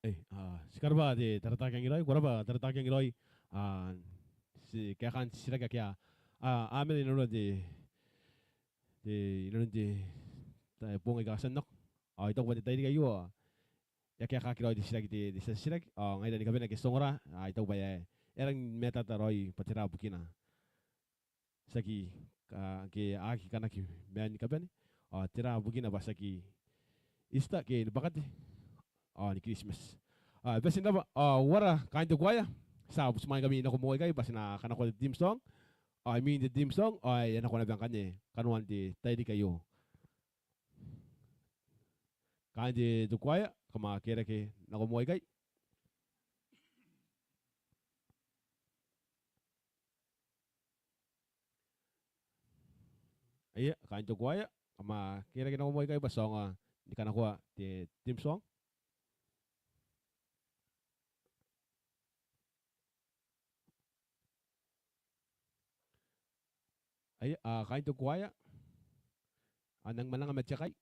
Ei, a, ti karabwa te Taratakiangirooi, ko rabwa Taratakiangirooi, a, ti kaekaan te titiraki ake a, a, a mena inanon te, te, inanon te, te bong aika a tia n nako. Ao I taku bwa n te tairiki aio, e a kaekaaki raoi te titiraki te, te tia titiraki, ao ngaira ni kabane ake ti ongora, a, I taku bwa e a, e a rangi ni matata raoi bwa tera bukina. Tiaki, a, ke a aki kanaki maan ni kabane, ao tera bukina bwa tiaki Ista ke ni Bakate, ao ni Kiritimati. A, bati n rabwa, ao uara kaain te kuaea, ti a butimwaeingkami nako moa ikai bwa ti na kanakoa te theme song, ao imwin te theme song, ao e a nako naba ngkanne kanoan te tairiki aio. Kaain te, te kuaea, kam a kerake nako moa ikai. Aia, kaain te kuaea, kam a kerake nako moa ikai bwa ti aonga ni kanakoa te theme song. Aia, a, kaain te kuaea, a nang mananga ma te kai.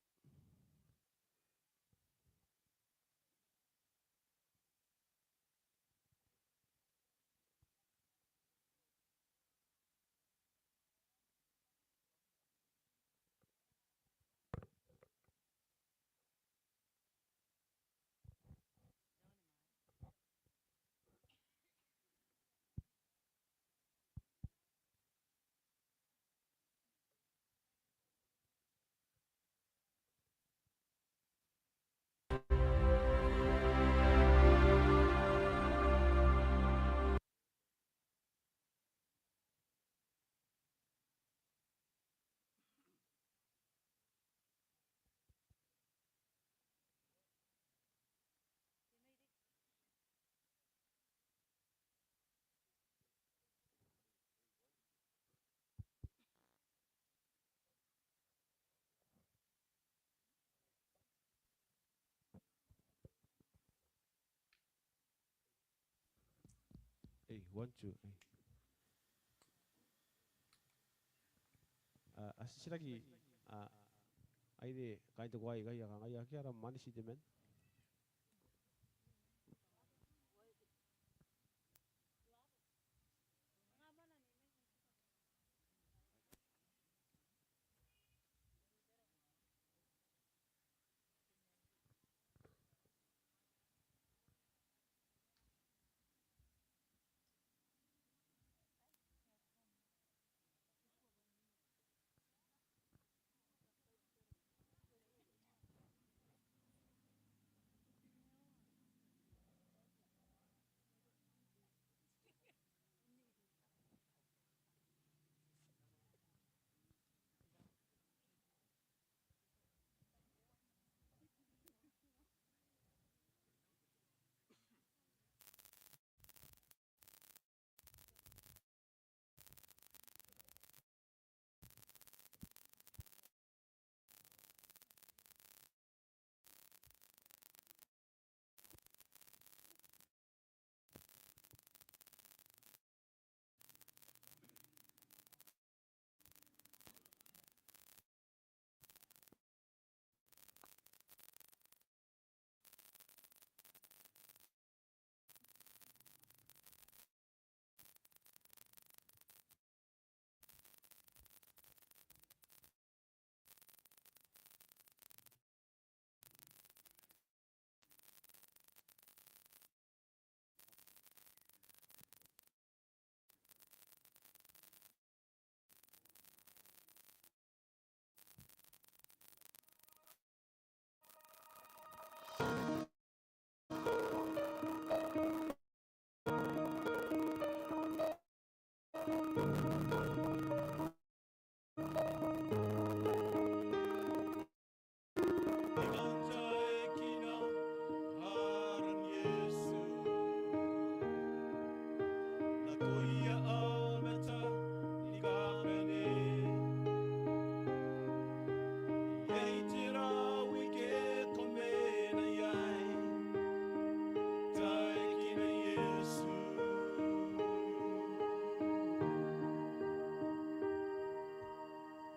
Ei, one, two, ei. A, a titiraki, a, aine kaain te kuai ikai, a kangai, akea ara mwaniti temanna.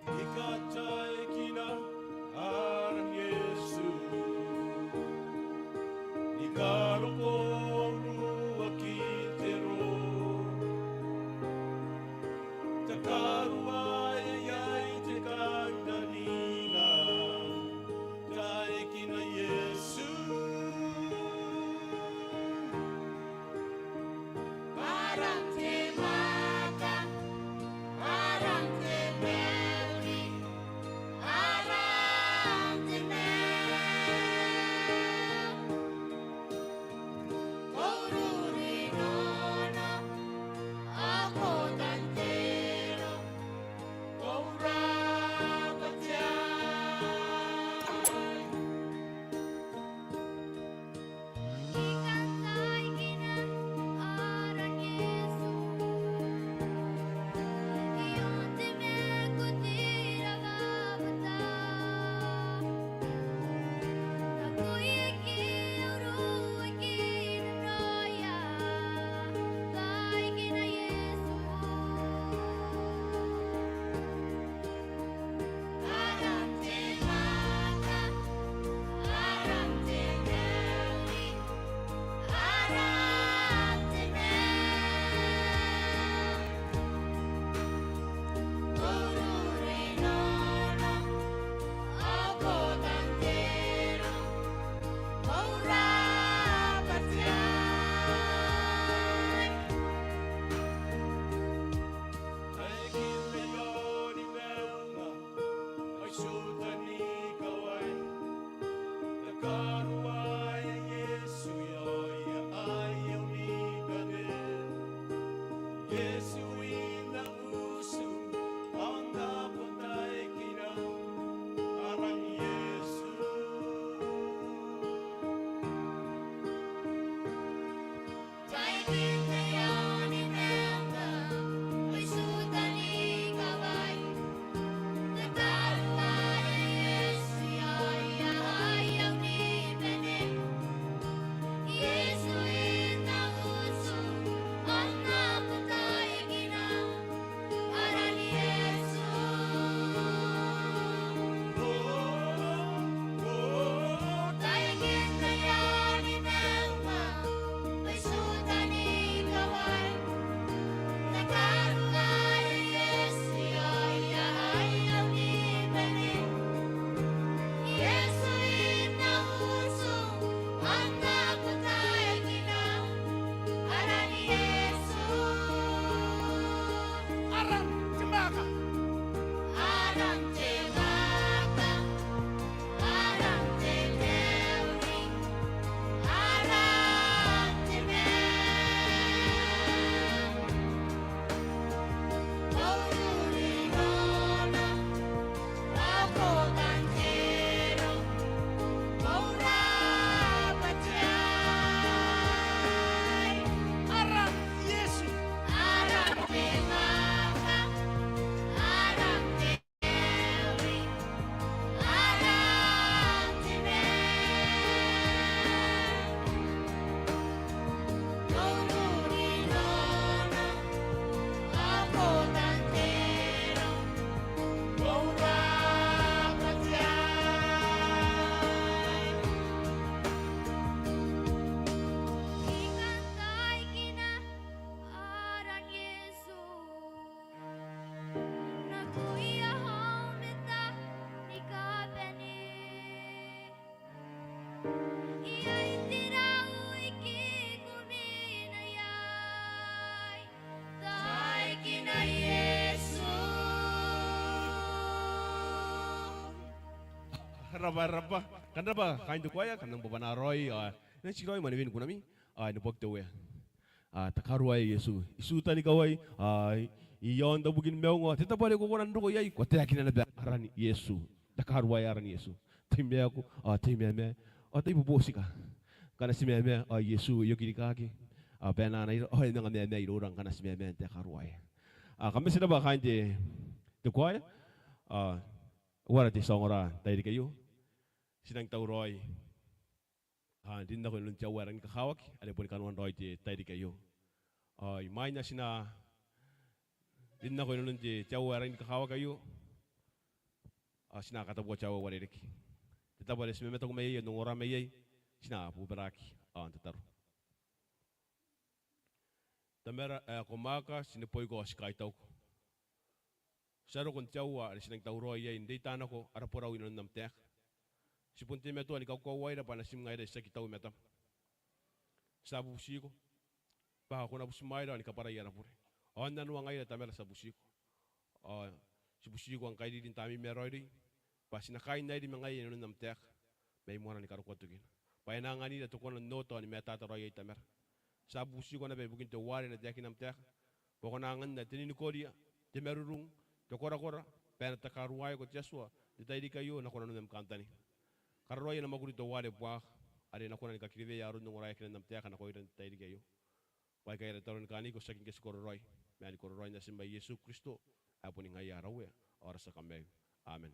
I kataekina aran Iesu, ni karokoa uruaki n te roo. Takaruaea iai te kantaninga, taekina Iesu. Aran te Mwaaka, aran te Mauri, aran te Maiu. Ko ururi nono, ao ko tangira, ko ura bati iai. I kataekina aran Iesu, i aon te mwakuri rabwata. Taku iai ke a uruaki n raoia, taekina Iesu. Aran te Mwaaka, aran te Mauri, aran te Maiu. Ko ururi nono, ao ko tangira, ko ura bati iai. Taekin te aoni maunga, ai tiutan ikawai. Takaruaea Iesu i aoia aia unikane. Iesu i n na utu, ao N na bon taekina aran Iesu. Taekin te aoni maunga, ai tiutan ikawai. Takaruaea Rab'a, rab'a. Kam rab'a kaain te kuaea, kam nang bwabwana raoi, ao e nang tikiraoi mwanewen kunami, ao e neboaki te Uea. Ao te karuaea Iesu. I tuua n ikawai, ao i aon te buki ni maunga, te tabo are ko kona n roko iai, ko taekina naba aran Iesu. Te karuaea aran Iesu. Tai maaku, ao tai mamaa, ao tai bobotika. Ngkana ti mamaa, ao Iesu e okirikaki. Ao bwa e na ira, ao e manga mamaa iroura ngkana ti mamaa n te karuaea. Ao kam bati n rab'a kaain te, te kuaea. Ao uara te tia ongora n tairiki aio. Ti nang tauraoi. Ao n rin nako inanon te aua ae rangi ni kakawaki, are boni kanoan raoi te tairiki aio. Ao imwain ae ti na rin nako inanon te, te aua ae rangi ni kakawaki aio, ao ti na katabua te aua ae uarereke. Te tabo are ti mamataku mai iai, ao n ongora mai iai, ti na bobaraaki, ao n tataro. Tamara ae ko mwaaka, ti neboiko ao ti kaitauko. Ti a roko n te aua are ti nang tauraoi iai n reita nako ara borau inanon am taeka. Ti bon teimatoa ni kakoauaira bwa natim ngaira aika ti aki tau i matam. Ti a bubutiko bwa ko na butimwaeira ao ni kabwarai ara bure. Ao n nanoa ngaira Tamara, ti a butiko. Ao ti butiko ngkai riri n Tamneim ae raoiroi, bwa ti na kaain airi ma ngaia inanon am taeka, mai moana ni karokoa tokina. Bwa e na anganira te koona n oota ao ni matata raoi iai Tamara. Ti a bubutiko naba ibukin teuare e na taekina am taeka, bwa ko na anganna te ninikoria, te marurung, te korakora, bwa e na takaruaeko te Atua n te tairiki aio nakon nanon am kantaninga. Kararoaia ana mwakuri teuare buakaka, are e na kona ni kakiriwea aron ongoraeakinan am taeka nakoira n te tairiki aio. Bwa aikai ara tataro ni kaaniko, tiaki ngke ti kororaoi, ma ni kororaoin Natim ae Iesu Kristo, ae boni ngaia ara Uea ao ara tia Kamaiu. Amen.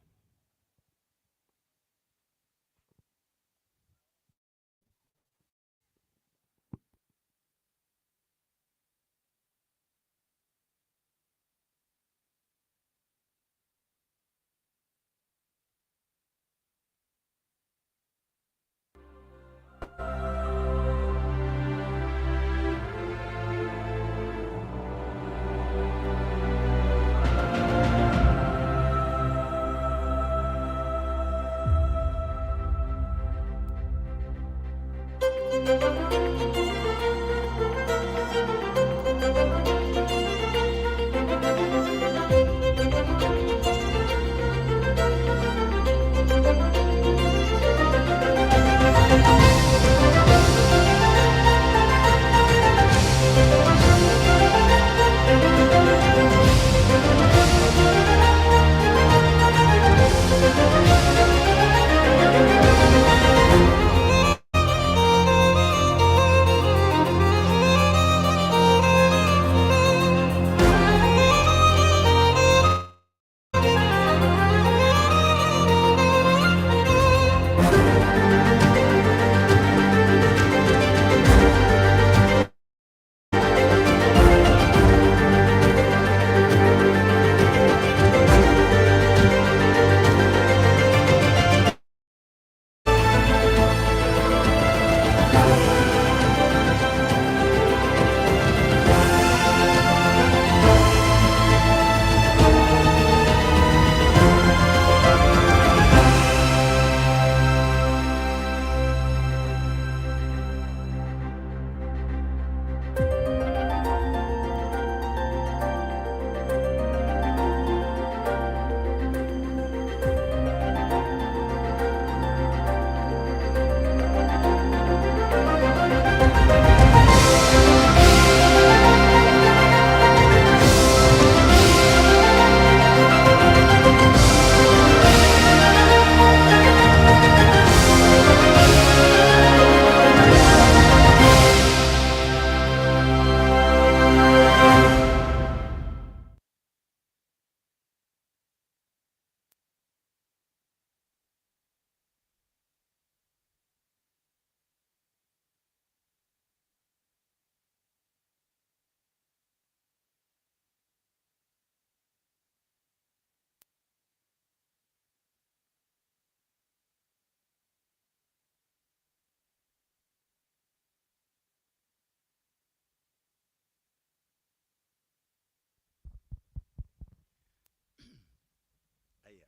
Aia.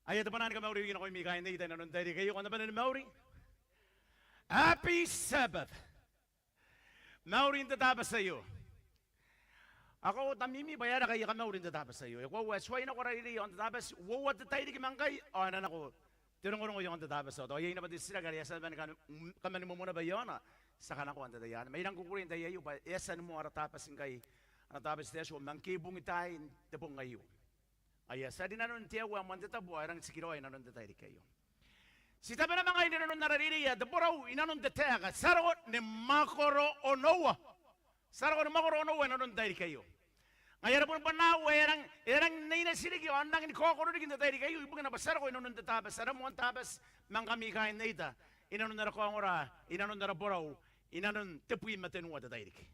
Aia te bwanaa ni kamauri riki nakoimi kaain Nei Ita inanon te tairiki aio, kam na bane ni mauri. Happy Sabbath. Mauri n te Tabati aio. Ao ko a tamimi bwa e aera ngkai e kamauri n te Tabati aio. E koaua e tuai nako ara reirei iaon te Tabati, uoua te tairiki ma ngkai ao e na nako te rongorongo iaon te Tabati aio. Tao iai naba te titiraki are e a tia naba ni kam-, kamani momoa naba iaona, ti a kanakoa n te tai anne. Ma I rang kukurei n te tai aio bwa e a tia ni moa ara Tabati ngkai, ara Tabati te Atua, ma ngke e bungi taai n te bong aio. Ao e a tia rinanon te aua ae moan te tabu ao e rang tikiraoi inanon te tairiki aio. Ti tabena ma ngaia inanon ara reirei ae te borau inanon te taeka, ti a roko ni mwakoro onoua. Ti a roko ni mwakoro onoua inanon te tairiki aio. Ngaia are boni bwanaau ae e rang, e rang neineiti riki ao n rangi ni kaokoro riki n te tairiki aio, ibukina bwa ti a roko inanon te Tabati, ara moan Tabati ma ngkami kaain Neita, inanon ara kaongora, inanon ara borau, inanon tebwi ma tenua te tairiki.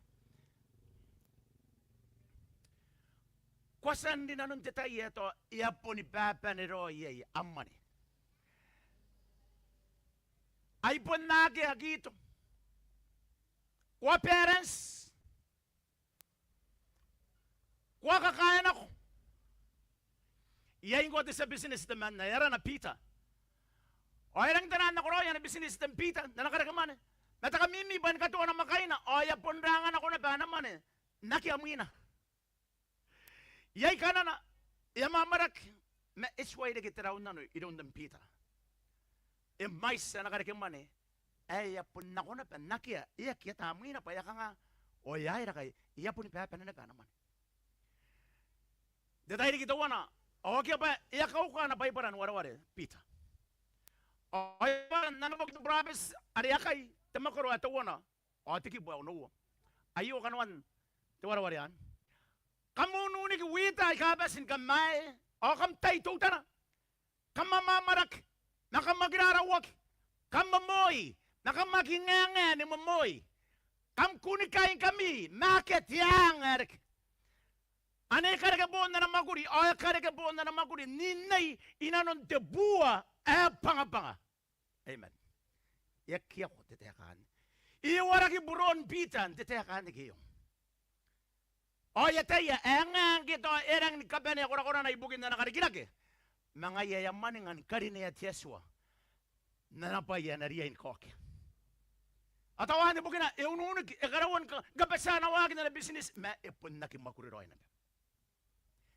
Ko a tia n rinanon te tai ae tao e a boni babane raoi iai am mwane. Ai bon akea aki ito. Ko a balance. Ko a kakae nako. Iai ngkoa te tia business temanna, arana Peter. Ao e rangi n tara nako raoi ana business Ten Peter n ana karekemwane. Ma te kamimi bwa ni katoa namwakaina, ao e a bon ranga nako naba ana mwane n akea mwina. Iai kanana, e a mwamwarake, ma e tuai reke te rau n nano iroun Ten Peter. E mwaiti ana karekemwane ae e a bon nako naba n akea, e aki ata mwina bwa e a kanga, ao e aera ngkai e a boni babane naba ana mwane. N te tairiki teuana, ao akea bwa e a kauka ana Baibara ni wareware Peter. Ao e a nanokoaki te burabeti are e a kai, te mwakoro ae teuana, ao te kibu ae onoua. Aio kanoan te wareware anne. Kam ununiki wita aika bati ni kamwae, ao kam tai teutana. Kam mwamwamwarake, ma kam aki rarauaki. Kam momoi, ma kam aki ngaengae ni momoi. Kam kunnikai ngkami, ma akea te anga ae reke. Ane e kareke boon ana mwakuri, ao e kareke boon ana mwakuri n innei inanon te bua ae bangabanga. Amen. E aki ako te taeka anne. E waraki buron Peter n te taeka anne ke e ong. Ao e ataia ae ngae ngke tao e rangi ni kabanea korakorana ibukin ana karikirake, ma ngaia e a mwaninga ni karinea te Atua n ana bwai ae na riai ni kaokea. Ao tao anne bukina e ununiki, e karaua ni ka-, ni kabatia ana waaki n ana business, ma e bon aki mwakuri raoi naba.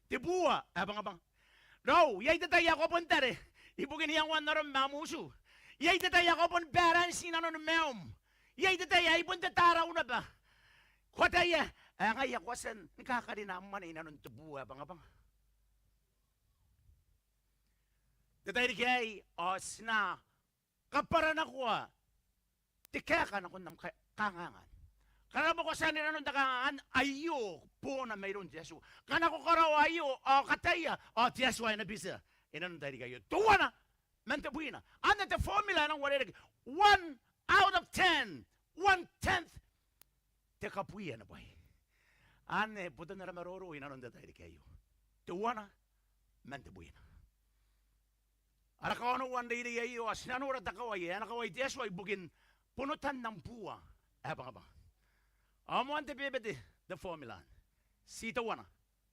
Te bua ae bangabanga. Raou, iai te tai ae ko a bon tare ibukin iangoan arom ma am utu. Iai te tai ae ko a bon balance i nanon maium. Iai te tai ae ai bon te tarau naba. Ko ataia ae ngaia ko a tia ni kakarina am mwane i nanon te bua ae bangabanga. Te tairiki aei ao ti na kabwaranakoa te kaeka nakon am ka-, kanganga. Ngkana ko a tia n rinanon te kanganga, aio boona mairoun te Atua. Ngkana ko karaoa aio ao kataia, ao te Atua e na bitia i nanon te tairiki aio. Teuana man tebwina. Anne te formula ae nang uarereke. One out of ten. One tenth. Te kabwianibwai. Anne boton ara maroro i nanon te tairiki aio. Teuana man tebwina. Ara kaonoua n reirei aio, ao ti na nora te kawai ae e na kawai te Atua ibukin bonotan am bua ae bangabanga. Ao moan te bebete, te formula. Ti teuana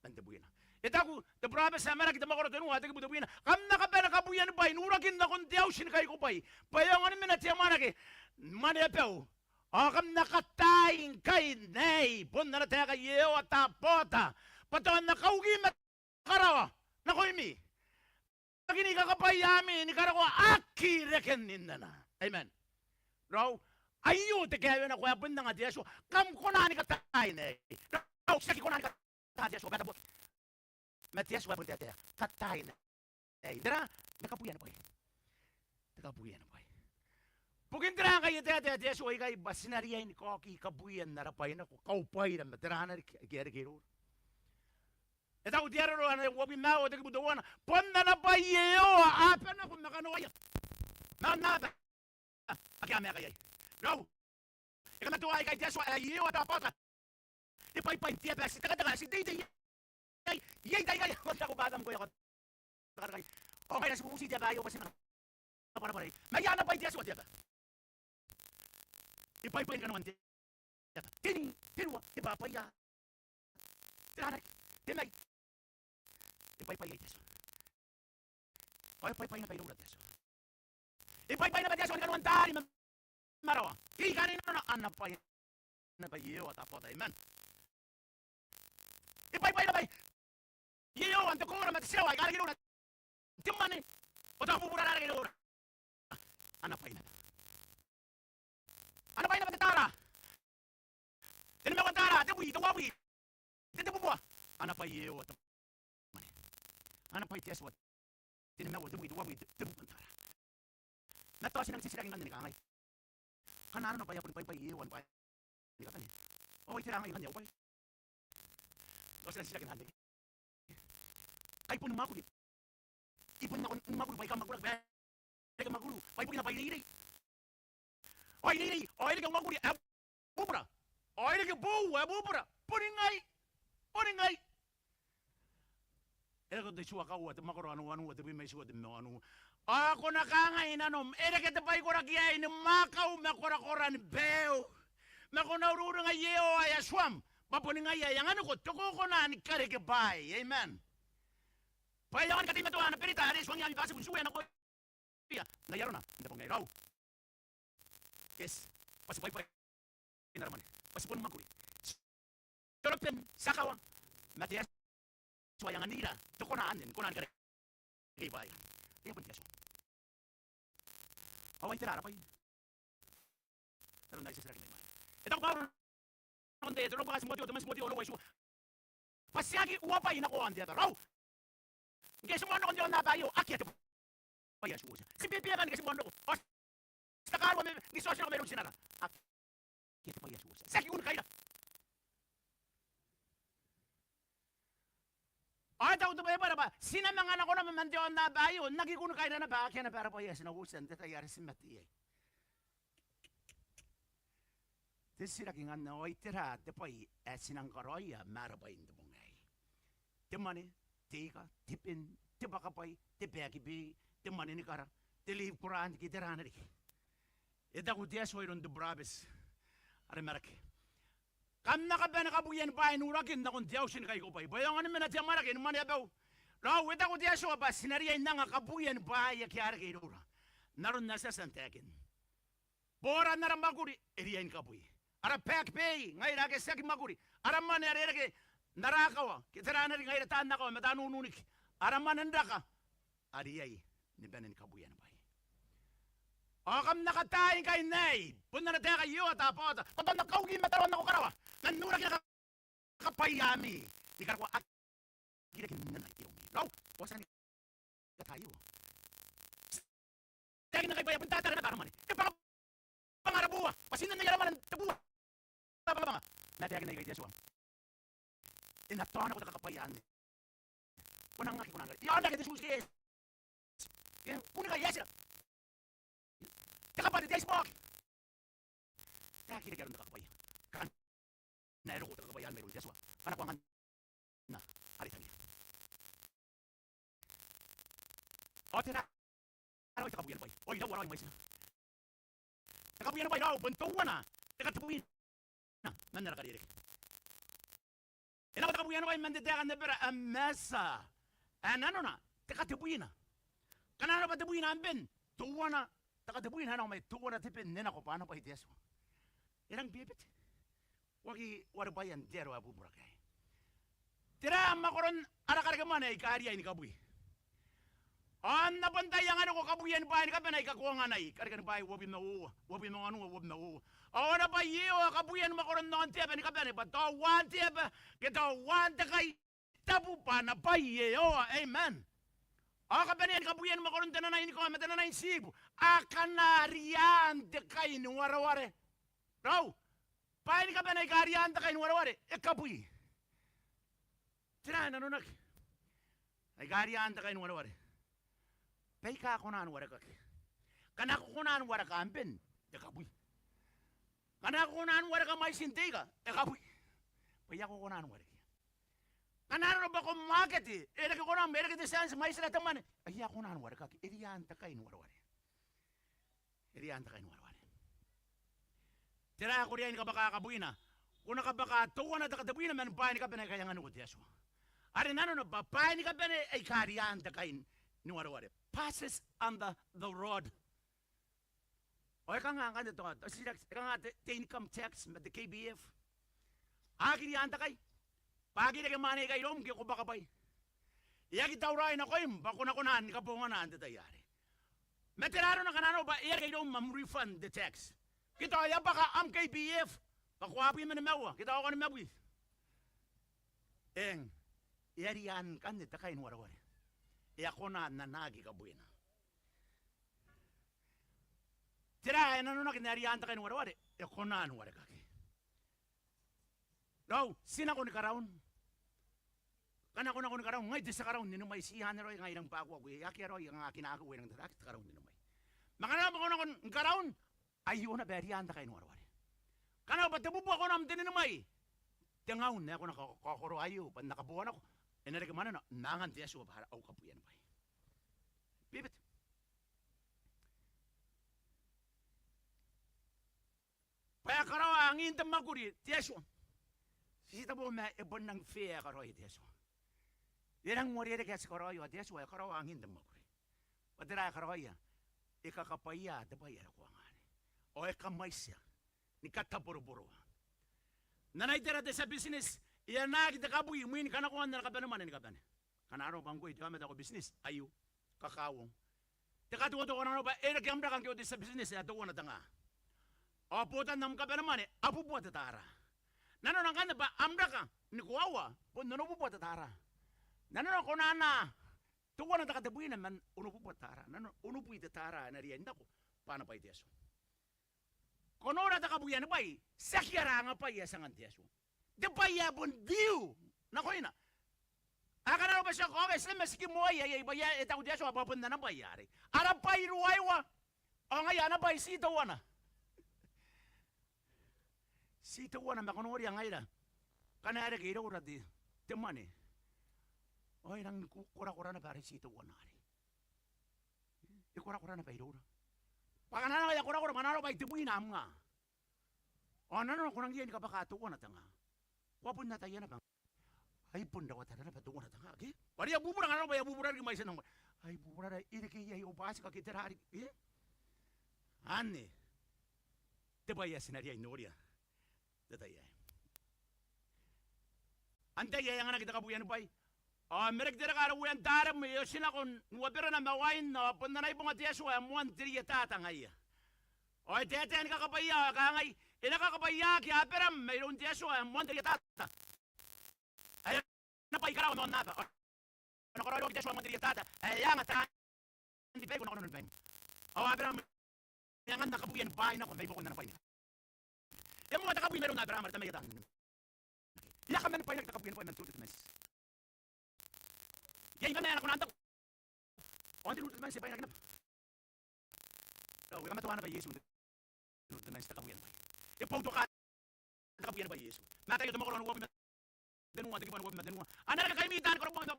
man tebwina. E taku te burabeti ae Maraki, te mwakoro tenua, te kibu tebwina: Kam na kabane kabwianibwai n urakin nakon te auti ni kaikobwai, bwa e aonga ni mena te amwarake, mwaneabau. Ao kam na kataai ngkai n aei, bon ana taeka Iehova Tabaota, bwa tao N na kauki ma karawa nakoimi. Aki ni kakabwaiami ni karokoa aki reke n inanona. Amen. Raou, aio te kaewenako ae bon anga te Atua. Kam kona ni kataai n aei. Raou, ti aki kona ni kataai n aei. Ma te Atua e bon taetae, kataai n aei. Tera? N te kabwianibwai. Te kabwianibwai. Bukin tera ngkai e taetae te Atua ikai? Bwa ti na riai ni kaoki kabwian ara bwai nako, kaubwaira ma tera riki aika a reke iroura. E taku te Areru ae uabwi ma aua, te kibu teuana: Bon ana bwai Iehova aaba nako ma kanoaia, ma aonnaba ake a maeka iai. Raou, e kamatoa ikai te Atua ae Iehova Tabaota. E bwaibwai n te aba, ti tekateka, ti teitei iai. Iai taai aikai ko taku bwa N na mkoia ko tekateka. Ao ngaira ti bubuti te aba aio bwa ti na bwarabwara iai. Ma ai ana bwai te Atua te aba. E bwaibwai ni kanoan te aba. Te ni, te ruwa, te bwabwaia. Tera riki? Te mai. E bwaibwai iai te Atua. Ao e bwaibwai naba iroura te Atua. E bwaibwai naba te Atua ni kanoan taari ma marawa. Ke I kaanai nanona, ana bwai naba Iehova Tabaota. Amen. E bwaibwai naba Iehova n te koora ma te tirawa aika a reke irouna, te mwane ao tao bubura aika a reke irouna. Ana bwai naba. Ana bwai naba te taara. Te nimaua n taara, te bwi, te uabwi, te tebubua. Ana bwai Iehova te mwane. Ana bwai te Atua. Te nimaua, te bwi, te uabwi, te tebubua n taara. Ma tao ti nang titiraki ngkanne ni kangai: Ngkana arona bwa e a boni bwaibwai Iehova ni bwaai ni kabane, ao ai tera ngkai ngkanne au bwai? Tao ti nang titiraki ngkanne. Kai boni mwakuri. I bon nako ni mwakuri bwa I kamwakuraki, bwa e reke mwakuru, bwa ibukina bwa I reirei. Ao I reirei, ao e reke mwakuri ae bubura, ao e reke boou ae bubura. Boni ngai, boni ngai. E reke te tua kaua, te mwakoro wanua, te bwi ma itiua, te ma wanua. Ao ko na kangai nanom, e reke te bwai koraki aei ni mwaakau ma korakoran baiu, ma ko na uriuringa Iehova ae Atuam, bwa boni ngaia ae I anganiko te kokona ni karekebwaai. Amen. Bwa e aonga ni kateimatoa ana berita are e tuangiia ami bwatibu n tuea nakoia n ai arona n te bong aei. Raou. Yes. Bwa ti bwaibwai n ara mwane. Bwa ti boni mwakuri. Ti oroben, ti akawa. Ma te Atua e anganira te kona anne ni kona ni karekebwaai. E a bon te Atua. Ao ai tera ara bwai? N aron are ti a titiraki mai mwaina. E taku Bauro nakon te, te rongorongo bwa Timoteo, te mwaane Timoteo onoua itiua, bwa tiaki uabwai nako aon te aba. Raou. Ngke ti moan roko n te aonnaba aio, akea te bwai ae ti uotia. Ti bebeaka ngke ti moan roko. Ao ti takarua ma ngke ti otinako mairoun tinara. Akea te bwai ae ti uotia. Tiaki kunikaira. Ao e taku te Baibara bwa ti na manga nako naba man te aonnaba aio n aki kunikaira naba, akea naba ara bwai ae ti na uotia n te tai are ti mate iai. Te titiraki ngkanne, ao ai tera te bwai ae ti nang karaoia ma ara bwai n te bong aei? Te mwane, te ika, te ben, te bwakabwai, te back pay, te mwane ni kara, te leave grant ke tera riki. E taku te Atua iroun te burabeti are Maraki: Kam na kabane kabwian bwaai n urakin nakon te auti ni kaikobwai, bwa e aonga ni mena te amwarake ni mwaneabau. Raou, e taku te Atua bwa ti na riai n anga kabwian bwaai ake a reke iroura. N aron ae ti a tia n taekin, boran ara mwakuri e riai ni kabwi. Ara back pay ngaira ake ti aki mwakuri. Ara mwane are e reke n ara akawa ke tera riki ngaira taan akawa ma taan ununiki. Ara mwane n raka a riai ni bane ni kabwianibwai. Ao kam na kataai ngkai n aei, bon ana taeka Iehova Tabaota, bwa tao N na kauki mataroan nako karawa man uraki ni kakabwaia ami ni karokoa aki reke n nena iroumi. Raou, ao ti a ni kataai Iehova. Taekin ngkai bwa e a bon tatara naba ara mwane. E bwangabwanga ara booa, bwa ti n nennai ara mwane n te booa. Bwangabwanga. Ma taekin aikai te Atua, e na taonako te kakabwaia anne. Ko na angaki, ko na angaki. E aonaki te suitcase. E kunnikai ae tira. Te kabwate, te aitiboki. Taekina riki aron te kakabwaia. Ngkana e roko te kakabwaia anne mairoun te Atua, ngkana ko anganna are tangira. Ao tera raoi te kabwianibwai? Ao iraua raoi mwaitina. Te kabwianibwai raou, bon teuana te katebwina man ara karereke. E nako te kabwianibwai man te taeka n Ebera ae mwaitiia ae nanona te katebwina. Ngkana arona bwa tebwina am ben, teuana te katebwina ae nako mai, teuana te ben e nako bwa ana bwai te Atua. E rang bebete. Ko aki warebwaia n te aro ae bubura ke aei. Tera mwakoron ara karekemwane aika riai ni kabwi? Ao N a bon tia n anganiko kabwian bwaai ni kabane aika ko anganai. Karekean bwaai uabwi ma uoua, uabwi ma wanua, uabwi ma uoua. Ao ana bwai Iehova kabwian mwakoron aon te aba ni kabane, bwa tao uaan te aba ke tao uaan te kai tabu bwa ana bwai Iehova. Amen. Ao kabanea ni kabwian mwakoron te nanai ni kao ma te nanai n tiibu akana riaan te kai ni wareware. Raou, bwaai ni kabane aika riaan te kai ni wareware e kabwi. Tera ae nanonaki? Aika riaan te kai ni wareware. Baika a kona ni warekaki. Ngkana ko kona ni wareka am ben, e kabwi. Ngkana ko kona ni wareka mwaitin te ika, e kabwi. Bwa e a ko kona ni warekia. Ngkana arona bwa ko mwakete, e reke konam, e reke te tianti mwaitira te mwane, e a kona ni warekaki. E riaan te kai ni wareware. E riaan te kai ni wareware. Tera ae ko riai ni kabwaka kabwina? Ko na kabwaka teuana te katebwina man bwaai ni kabane aika e anganiko te Atua. Are nanona bwa bwaai ni kabane aika riaan te kai ni wareware. Passes under the rod. Ao e kanga ngkanne tao, tao titiraki, e kanga te, te income tax ma te K P F? A aki riaan te kai. bwa aki reke mwane aikai iroum ke ko bwaka bwai. E aki tauraoi nakoim bwa ko na kona ni kabongana n te tai arei. Ma tera arona ngkana arona bwa e a reke iroum am refund te tax? Ke tao e a bwaka am K P F bwa ko abwi ma nimaua ke tao ko nimabwi. Eng, e a rianna ngkanne te kainiwareware. E a kona n anaaki kabwena. Tera ae nanonaki n ae rianna te kainiwareware? E kona ni warekaki. Raou, ti nako ni karaun. Ngkana ko nako ni karaun, ngai te tia karaun n nimai, ti anne raoi ngai I rang bwakuaku iai, akea raoi ae kinaaki, e rang tataaki te karaun n nimai. Ma ngkana ko nako ni karaun, aio naba ae rianna te kainiwareware. Ngkana bwa te bubua konam n te nimai, te ngaun ae ko na ka-, kaokoroa aio bwa N na kabonganako, e na reke mwanena n angan te Atua bwa au kabuanibwai. Bebete. Bwa e karaoa angin te mwakuri te Atua. Ti tabo ma e bon rang fair ae karaoia te Atua. E rang uarereke ae ti karaoi ao te Atua e karaoa angin te mwakuri. Bwa tera ae karaoia? E kakabwaia te bwai are ko anga arei. Ao e kamwaitia ni kataboroboroa. N ana itera te tia business, e anaaki te kabwi imwin kanakoan ana kabane mwane ni kabane. Ngkana arona bwa ngkoe te aomata ae ko business, aio, kakauong. Te katoto ngkana arona bwa e reke am raka ngke ko te tia business ae teuana te nga. Ao botan am kabane mwane, abubua te tara. Nanona ngkanne bwa am raka ni koaua bon onobubua te tara. Nanona ko na anaa teuana te katebwina man onobubua te tara. Nanona onobwi te tara ae na riai n nako bwa ana bwai te Atua. Ko nora te kabuanibwai, tiaki ara anga bwai ae ti angan te Atua. Te bwai ae bon due nakoina. Ao ngkana arona bwa ti a kaokia, ti na mena ni kimoaia iai bwaia, e taku te Atua bwa bon ana bwai arei. Ara bwai ruaiwa, ao ngaia ana bwai ti teuana. Ti teuana, ma ko noria ngaira. Ngkana e reke iroura te, te mwane, ao e rangi ni ko-, korakora naba are ti teuana arei. E korakora naba iroura. Bwa ngkana ngaia e korakora, ngkana arona bwa ai tebwina am nga, ao nanona ko rangi ni kabwaka teuana te nga, ko a bon ataia naba. Ai bon rawatara naba teuana te nga, ke? Bwa are e a bubura, ngkana arona bwa e a bubura riki mwaitina. Ai bubura, e reke iai, ao bwa ti kaketera riki, e? Anne te bwai ae ti na riai n noria n te tai aei. Antai ae anganaki te kabuanibwai? Ao e maraki te raka are uean Tarem, e otinako n uaberana ma wain, ao bon ana ibonga te Atua ae moan te rietata ngaia. Ao e taetae ni kakabwaia, ao e kangai, e na kakabwaiaaki Aberam mairoun te Atua ae moan te rietata ae ana bwai karawa ma aonnaba. Ao e na karaoiroaki te Atua ae moan te rietata ae e anga taani baiko nako nanon baim. Ao Aberam e anganna kabuanibwai nako mai buakon ana bwai. E moa te kabwi mairoun Aberam are tamaia taan. E a kamanibwainaki te kabuanibwai man te New Testament. Iai ma ae na kona n taku, ao n te New Testament e bwainaki naba. Ao e kamatoa naba Iesu n te New Testament te kabuanibwai. E boutoka te kabuanibwai Iesu. Mataio te mwakoro uabwi ma tenua, te kibu uabwi ma tenua. A na reke kaimi taani koroboki ma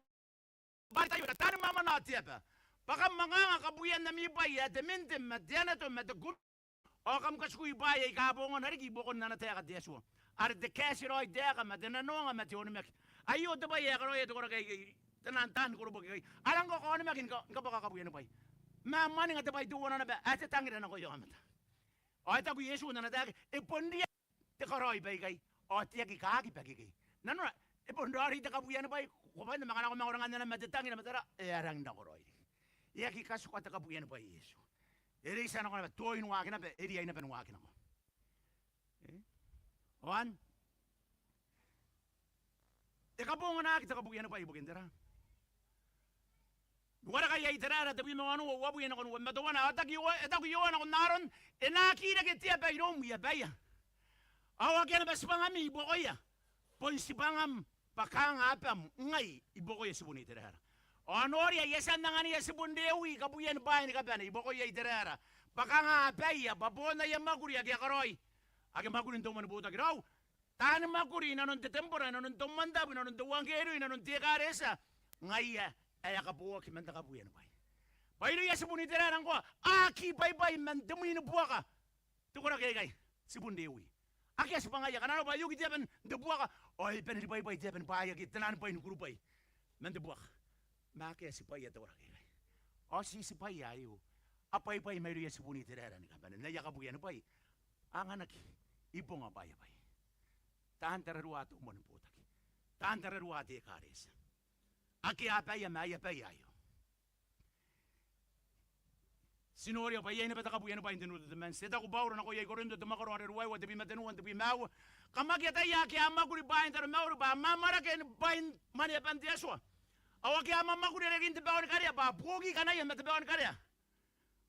baaritaio, taani mwamwananga te aba, bwa kam anganga kabuan ami bwai ae te minte ma te anato ma te kumi. Ao kam katikui bwaai aika bongana riki i buakon ana taeka te Atua, are te kaeti raoi taeka ma te nanoanga ma te onimaki. Aio te bwai ae karaoia te koraki aikai, taian taani koroboki aikai. A rang kakaonimaki ni ka-, ni kabwaka kabuanibwai. Ma mwaninga te bwai teuana naba ae te tangira nakoia aomata. Ao e taku Iesu n ana taeka, e bon riai te karaoi baikai ao te aki kaaki bakekei. Nanona e bon raoiroi te kabuanibwai, ko bwaina ma ngkana ko manga oranganna ma te tangira ma tera, e a rangi n raoiroi riki. E aki katikua te kabuanibwai Iesu. E reitia nako naba, tooin waaki naba, e riai naba n waaki nako. E? Ao anne e kabonganaki te kabuanibwai ibukin tera? Ni warekaia Iteraera tebwi ma wanua, uabwi nakon uabwi ma teuana. Ao e taku Ioa-, e taku Ioa nakon Aaron, e na aki reke te aba iroum i abaia. Ao akea naba tibwangami i buakoia, bon tibwangam bwa kaanga abam ngai i buakoia tibun Iteraera. Ao noria, I a tia n anganiia tibun Rewi kabuanibwai ni kabane i buakoia Iteraera, bwa kaanga abaia, bwa bon aia mwakuri ake a karaoi, ake mwakuri n te umwa ni botaki. Raou, taani mwakuri inanon te tembora, inanon te umwantabu, inanon te euangkerio, inanon te ekaretia, ngaia ae a kabooaki man te kabuanibwai. Bwa irouia tibun Iteraera ngkoa a aki bwaibwai man te mwinibuaka te koraki aikai, tibun Rewi. Akea tibwangaia, ngkana arona bwa e oki te aba n te buaka, ao e bane ribwaibwai te aba ni bwaai ake, taian bwai ni kurubwai man te buaka. Ma akea tibwaia te koraki aikai. Ao ti tibwaia aio a bwaibwai mairouia tibun Iteraera ni kabane n aia kabuanibwai. A anganaki i bonga bwaai ae bwai. Taan tararua te umwa ni botaki. taan tararua te ekaretia. Akea abaia ma aia bwai aio. Ti noria bwa iai naba te kabuanibwai n te New Testament. E taku Bauro nakoia I-Korinto te mwakoro are ruaiwa, tebwi ma tenua, tebwi ma aua: Kam aki ataia ake a mwakuri bwaai n taromauri bwa a mwamwarake ni bwain mwaneaban te Atua. Ao ake a mwamwakuri are riki n te bao ni karea bwa buoki kanaia ma te bao ni karea.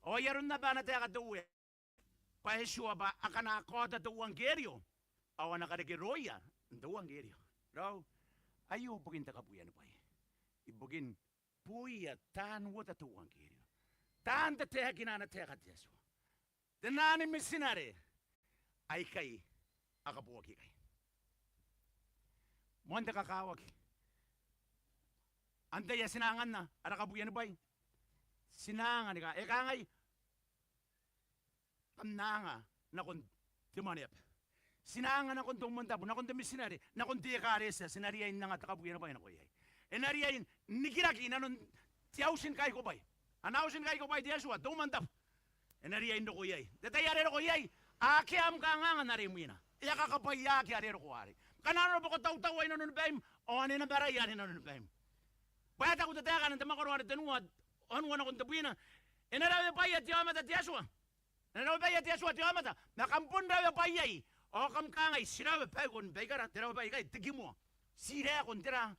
Ao ai aron naba ana taeka te Uea bwa e tiua bwa akana a kaota te euangkerio ao a na karekeroia n te euangkerio. Raou, aio bukin te kabuanibwai. Ibukin buoia taan uota te euangkerio, taan tataekina ana taeka te Atua, tenaan mitinare aikai a kabooaki ikai. Moan te kakawaki, antai ae ti na anganna ara kabuanibwai? Ti na anga ni ka-, e kangai, kam na anga nakon te mwaneaba. Ti na anga nakon te umwantabu, nakon te mitinare, nakon te ekaretia. Ti na riai n anga te kabuanibwai nako iai. E na riai n nikiraki inanon te auti ni kaikobwai. Ana auti ni kaikobwai te Atua, te umwantabu. E na riai n roko iai. N te tai are e roko iai, akea am kanganga n are imwina. E a kakabwaiaki are e roko arei. Ngkana arona bwa ko tautaua inanoni baim, ao ane na maraia are inanoni baim. Bwa e taku te taeka n te mwakoro are tenua, onoua nakon tebwina: E na rawebwaia te aomata te Atua. E na rawebwaia te Atua te aomata, ma kam bon rawebwaiai ao kam kangai: Ti rawe baikon baikara. Te rawebwai ikai te kimoa. Ti raekon tera?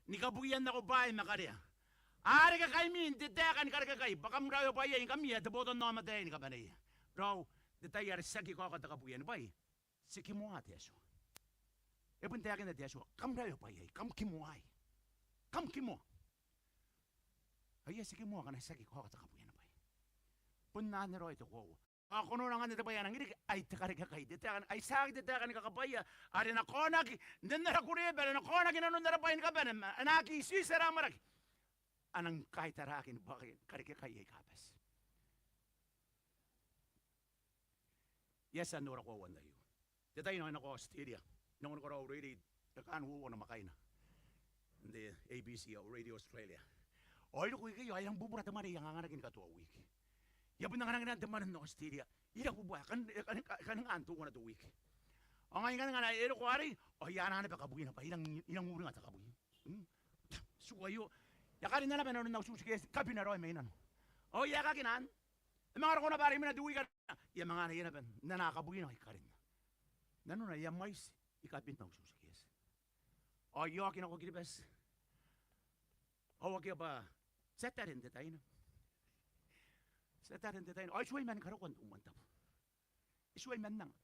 Ni kabwian nako bwaai ma karea. A reke kaimi n te taeka ni karekekai bwa kam rawebwaiai ngkami ae te botannaomata aei ni kabaneia. Raou, n te tai are ti aki kaoka te kabuanibwai, ti kimoa te Atua. E bon taekinna te Atua, kam rawebwaiai, kam kimoai. Kam kimoa. Aia, ti kimoa ngkana ti aki kaoka te kabuanibwai. Bon anne raoi te koaua. Ao ko nora ngkanne te bwai ae nang riki, ai te karekekai, te taeka, ai tiaki te taeka ni kakabwaia are e na kaonaki n te, n ara kureebe, are e na kaonaki inanon ara bwai ni kabane, ma e na aki itiiti ara amwarake. A nang kaitaraaki ni bwaka karekekai aika bati. I a tia n nora koauan aio. Te tai ae I nako Australia, I nako ni karaoa au reirei, e kaan uoua namwakaina n te A B C ao Radio Australia. Ao I roko ikei ao e rang bubura te mwane ae I anganganaki ni katoa wiki. I a bon anganaki naba te mwane n Australia. I rang bubua, e kan, e kan, e kan, e kan angan teuana te wiki. Ao ngai ngkanne ngkana I roko arei, ao I anaa naba kabwina bwa I rang, I rang uringa te kabwi. Mm. Tiku aio. I a karinna naba nanon au suitcase, kabina raoi mai nano. Ao I a kakinna. E manga roko naba are imwina te wiki, I a manga anaia naba n anaa kabwina ao I karinna. Nanona e a mwaiti, I kabin au suitcase. Ao I oki nako Kiribati. Ao akea bwa Tiatare n te taina. Tiatare n te taina. Ao I tuai man karokoa n te umwantabu. I tuai man anga.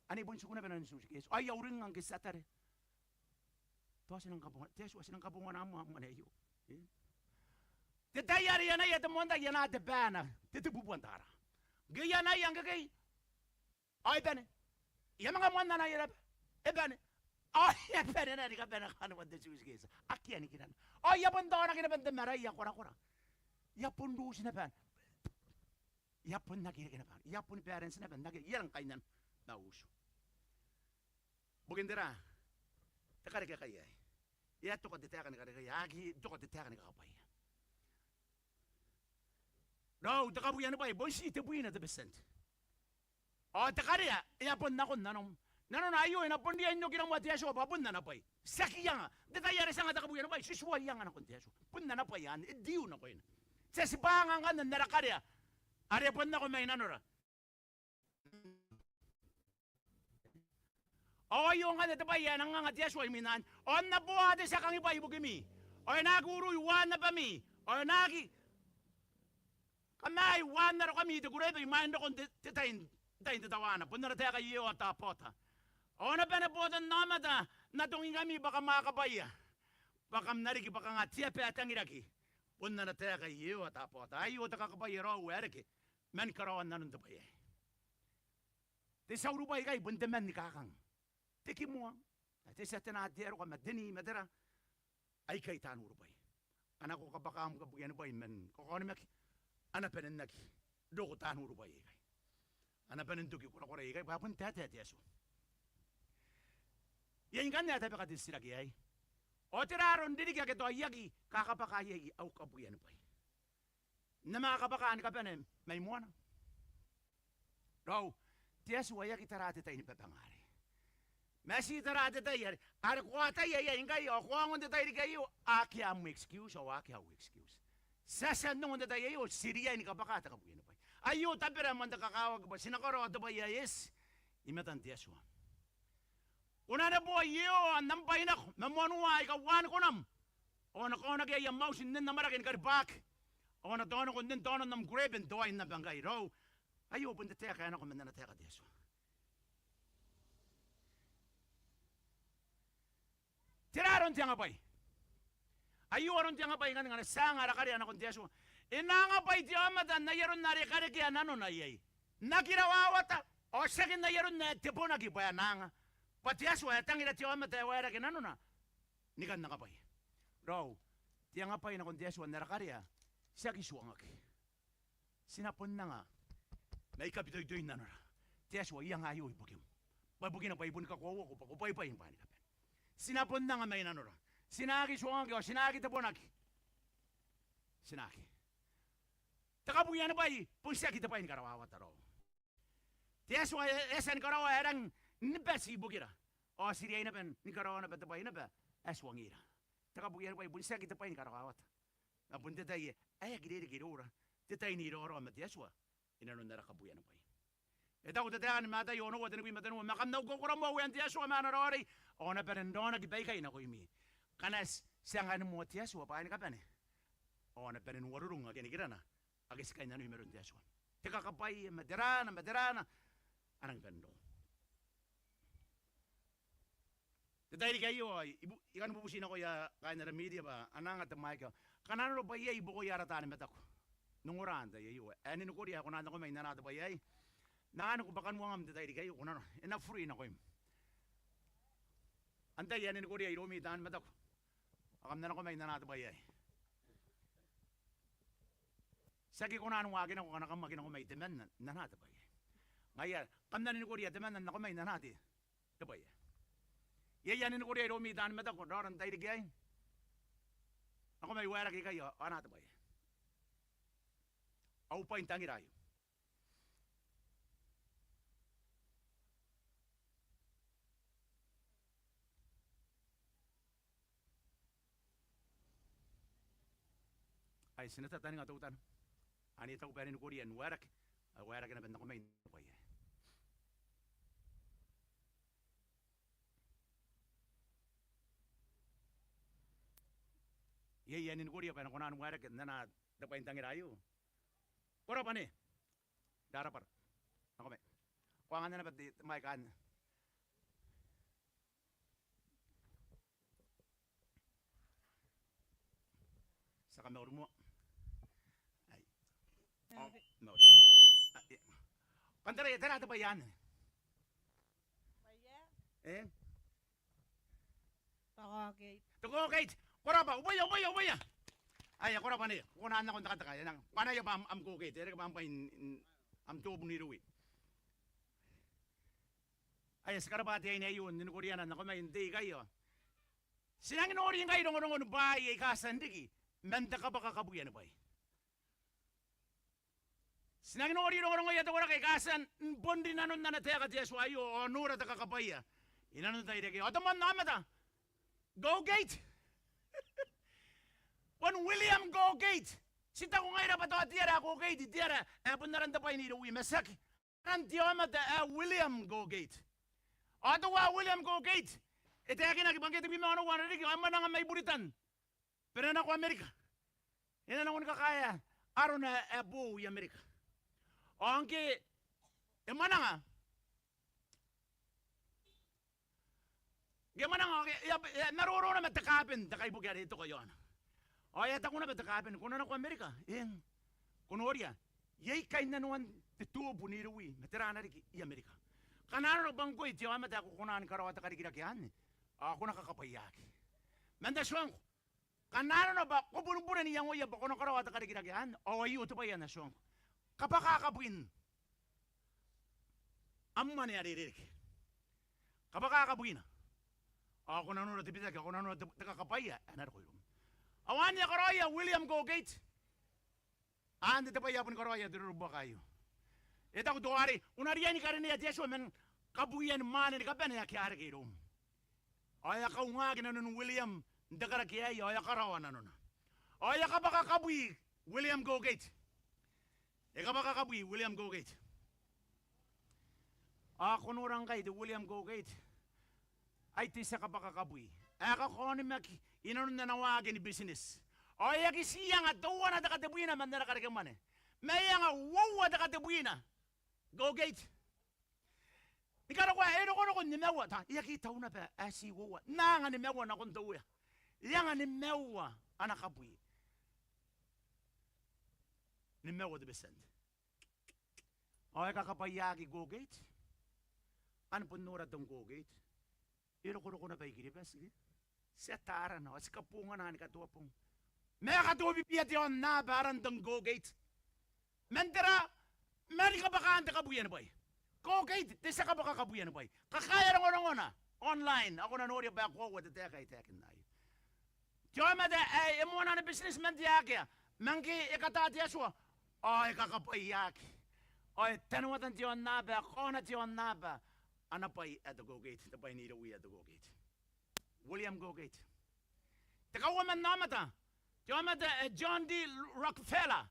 Ane I bon tiku naba nanon suitcase. Ao I a uringnga ngke Tiatare. Tao ti nang kabonga, te Atua, ti nang kabongana moa am mwane aio. E? Te tai are I anaia te moan tai, I anaa te bana, te tebubua n tara. Ngke I anaia ngkekei, ao e bane. I a manga moan anaia naba. E bane. Ao e a bane naba ni kabane kanoan te suitcase. Akea nikirana. Ao I a bon taonaki naba n te marae I a korakora. I a bon ruuti naba. I a bon aki reke naba. I a bon balance naba n akea. I a rang kainnano ma au utu. Bukin tera? Te karekekai aei. E a toka te taeka ni karekekai, aki toka te taeka ni kakabwaia. Raou, te kabuanibwai bon ti tebwina te percent. Ao te karea e a bon nakon nanom. Nanona aio e na bon riai n oki ramoa te Atua bwa bon ana bwai. Ti aki anga. N te tai are ti anga te kabuanibwai, ti tuai anga nakon te Atua. Bon ana bwai anne, e due nakoina. Ti a tibwa anga ngkanne n ara karea are bon nako mai nanora. Ao aio ngkanne te bwai ae nang anga te Atua imwin anne. Ao N na boa te tia kangibwai ibukimi. Ao e na aki urui uaan abami. Ao e na aki kamai uaan arokami te kureebe imwain rokon te, te tai n, tai n te tawana. Bon ana taeka Iehova Tabaota. Ao a na bane botannaomata n atongingkami bwa kam a kabwaia, bwa kam na riki bwa kanga te aba ae tangiraki. Bon ana taeka Iehova Tabaota. Aio te kakabwaia raou ae reke man karaoan nanon te bwai aei. Te tia urubwai ikai bon te man ni kakang, te kimoa, te tia, te nati, te aroka ma te ni ma tera. Aikai taan urubwai. Ngkana ko kabwaka am kabuanibwai man kakaonimaki, a na bane n aki roko taan urubwai aikai. A na bane n toki korakorai aikai bwa a bon taetae te Atua. Iai ngkanne ae tabeka te titiraki aei: Ao tera aron ririki ake tao I aki kakabwaka iai au kabuanibwai? N na manga kabwaka ni kabane mai moana? Raou, te Atua e aki tara te tai ni babanga arei. Ma ti tara te tai are, are ko ataia iai ngkai, ao ko ongo n te tairiki aio, akea am excuse, ao akea au excuse. Ti a tia n ongo n te tai aio, ti riai ni kabwaka te kabuia ni bwai. Aio tabera moan te kakawaki bwa ti na karaoa te bwai ae eti i matan te Atua. Ko na neboa Iehova n am bwai nako, ma moan ua aika uaan konam. Ao na kaonaki am auti n nen amwarake ni karibwaaki. Ao na taonako n nen taonon am kureebe n te wain naba ngkai, raou. Aio bon te taeka ae nako man ana taeka te Atua. Tera aron te angabwai? Aio aron te angabwai ngkanne ngkana ti anga ara karea nakon te Atua. E na angabwai te aomata n ai aron are e karekea nanona iai. N aki rawawata, ao tiaki n ai aron ae te bonaki bwa e na anga. Bwa te Atua e tangira te aomata ae waerake nanona ni kan angabwaia. Raou, te angabwai nakon te Atua n ara karea, tiaki tuangaki. Ti na bon anga mai kabitoitoi nanora. Te Atua, I anga aio ibukim. Bwa ibukina bwa I boni kakoauako bwa ko bwaibwai ni bwaai ni kabane. Ti na bon anga mai nanora. Ti na aki tuangaki ao ti na aki te bonaki. Ti na aki. Te kabuia ni bwai bon tiaki te bwai ni karawawata, raou. Te Atua e, e a tia ni karaoa ae rangi ni bati ibukira. Ao ti riai naba ni karaoa naba te bwai naba ae tuangira. Te kabuia ni bwai bon tiaki te bwai ni karawawata. Ma bon te tai ae aki rereke iroura te tai n iraorao ma te Atua inanon ara kabuia ni bwai. E taku te taeka ni Mataio onoua tenibwi ma tenua, ma kam na ukoukora moa uean te Atua ma ana raoiroi, ao a na bane n raonaki baikai nakoimi. Ngkana ti, ti anganimoa te Atua bwaai ni kabane, ao a na bane n uarurung ake nikirana ake ti kainnanoi ma aron te Atua. Te kakabwaia ma te raana ma te raana a rangi bane n roko. Te tairiki aio ao I bu-, I kan bubuti nakoia kaain ara media bwa a na anga te mwaiki. Kam na nora bwa iai i buakoia ara taan mataku n ongora n te tai aio ae ninikoria ae kona n nako mai n anaa te bwai aei. N na anganiko bwa kanoangam n te tairiki aio, ko na nora, e na furi nakoim. Antai ae ninikoria iroumi taan mataku? Ao kam na nako mai n anaa te bwai aei. Ti aki kona n waaki nako ngkana kam aki nako mai temanna n anaa te bwai aei. Ngaia, kam na ninikoria temanna n nako mai n anaa te, te bwai aei. Iai ae ninikoria iroumi taan mataku n raora n te tairiki aei? Nako mai waerake ikai ao anaa te bwai aei. Au bwai n tangira aio. Ai ti na tataninga teutana. Ane e taku bwa e ninikoria n waerake, ao waerake naba n nako mai n te bwai aei. Iai ae ninikoria bwa e na kona n waerake n anaa te bwai n tangira aio? Ko rabwa nei. Rarabwa. Nako mai. Ko anganna naba te, te mwaiki anne. Ti a kamauri moa. Ai. Ao, mauri. Ai. Kam taraia, tera te bwai anne? Bwai ae? E? Te Colgate. Te Colgate. Ko rabwa, uboia, uboia, uboia. Aia, ko rabwa nei, ko kona n nako n tekateka, e nang. Ko anaia bwa am, am Colgate, e reke bwa am bwai n, n, am toobu n iroui. Aia, ti karabwa te aine aio n ninikoria n nako mai n tei ikai ao ti nangi nori ngkai rongorongon bwaai aika a tia n riki man te kabwaka kabuia ni bwai. Ti nangi nori rongorongoia te koraki aika a tia n bon rinanon ana taeka te Atua aio ao nora te kakabwaia inanon te tairiki aio. Ao te moan aomata, Colgate. Bon William Colgate. Ti taku ngaira bwa tao te ara ae Colgate te ara ae bon aran te bwai n iroui, ma tiaki. Aran te aomata ae William Colgate. Ao teuae William Colgate e taekinaki bwa ngke tebwi ma onoua ana ririki ao e mwananga mai Buritan bwa e na nako Amerika. E na nako ni kakaea arona ae boou i Amerika. Ao ngke e mwananga, ngke e mwananga ao e a, e a maroro naba ma te kaaben te kaibuke are e toka i aona. Ao e a taku naba te kaaben, ko na nako Amerika? Eng. Ko noria, iai kainnanoan te toobu n iroui ma tera ana riki i Amerika. Kam na nora bwa ngkoe te aomata ae ko kona ni karaoa te karikirake anne ao ko na kakabwaiaki. Ma n na tuangko, kam na nora bwa ko bunibune n iangoia bwa ko na karaoa te karikirake anne ao aio te bwai ae N na tuangko. Kabwaka kabwin am mwane are e rereke. Kabwaka kabwina ao ko na nora te bitaki ao ko na nora te, te kakabwaia ae na roko iroum. Ao anne e karaoia William Colgate. Anne te bwai ae boni karaoia te rorobuaka aio. E taku teuarei, ko na riai ni karinea te Atua man kabwian mwaane ni kabane ake a reke iroum. Ao e a kaungaki nanon William n te karaki aei, ao e a karaoa nanona. Ao e a kabwaka kabwi William Gougate. E kabwaka kabwi William Gougate. Ao ko nora ngkai te William Gougate. Ai te tia kabwaka kabwi ae kakaonimaki inanon ana waaki ni bitineti. Ao e aki tii anga teuana te katebwina man ana karekemwane. Ma e anga uoua te katebwina Gougate. Ni karokoa e rokoroko nimaua, tao e aki tau naba ae ti uoua. N na anga nimaua nakon te Uea. E anga nimaua ana kabwi. Nimaua te betienti. Ao e kakabwaiaki Gougate. Ao bon nora teuana Gougate. E rokoroko naba I-Kiribati ke? Ti ata arana ao ti kabongana ni katoa bong. Ma e katoa bibia te aonnaba aran teuana Gougate. Man tera? Man kabwakaan te kabwianibwai. Gougate, te tia kabwaka kabwianibwai. Kakaea rongorongona online, ao ko na noria bwa e koaua te taeka ae I taekinna aio. Te aomata ae e moana ana bitineti man te akea, ma ngke e kata te Atua, ao e kakabwaiaki. Ao e tanoata n te aonnaba, e kaona te aonnaba ana bwai ae te Gougate, te bwai n irouia te Gougate. William Gougate. Te kauoman aomata, te aomata ae John D. Rockefeller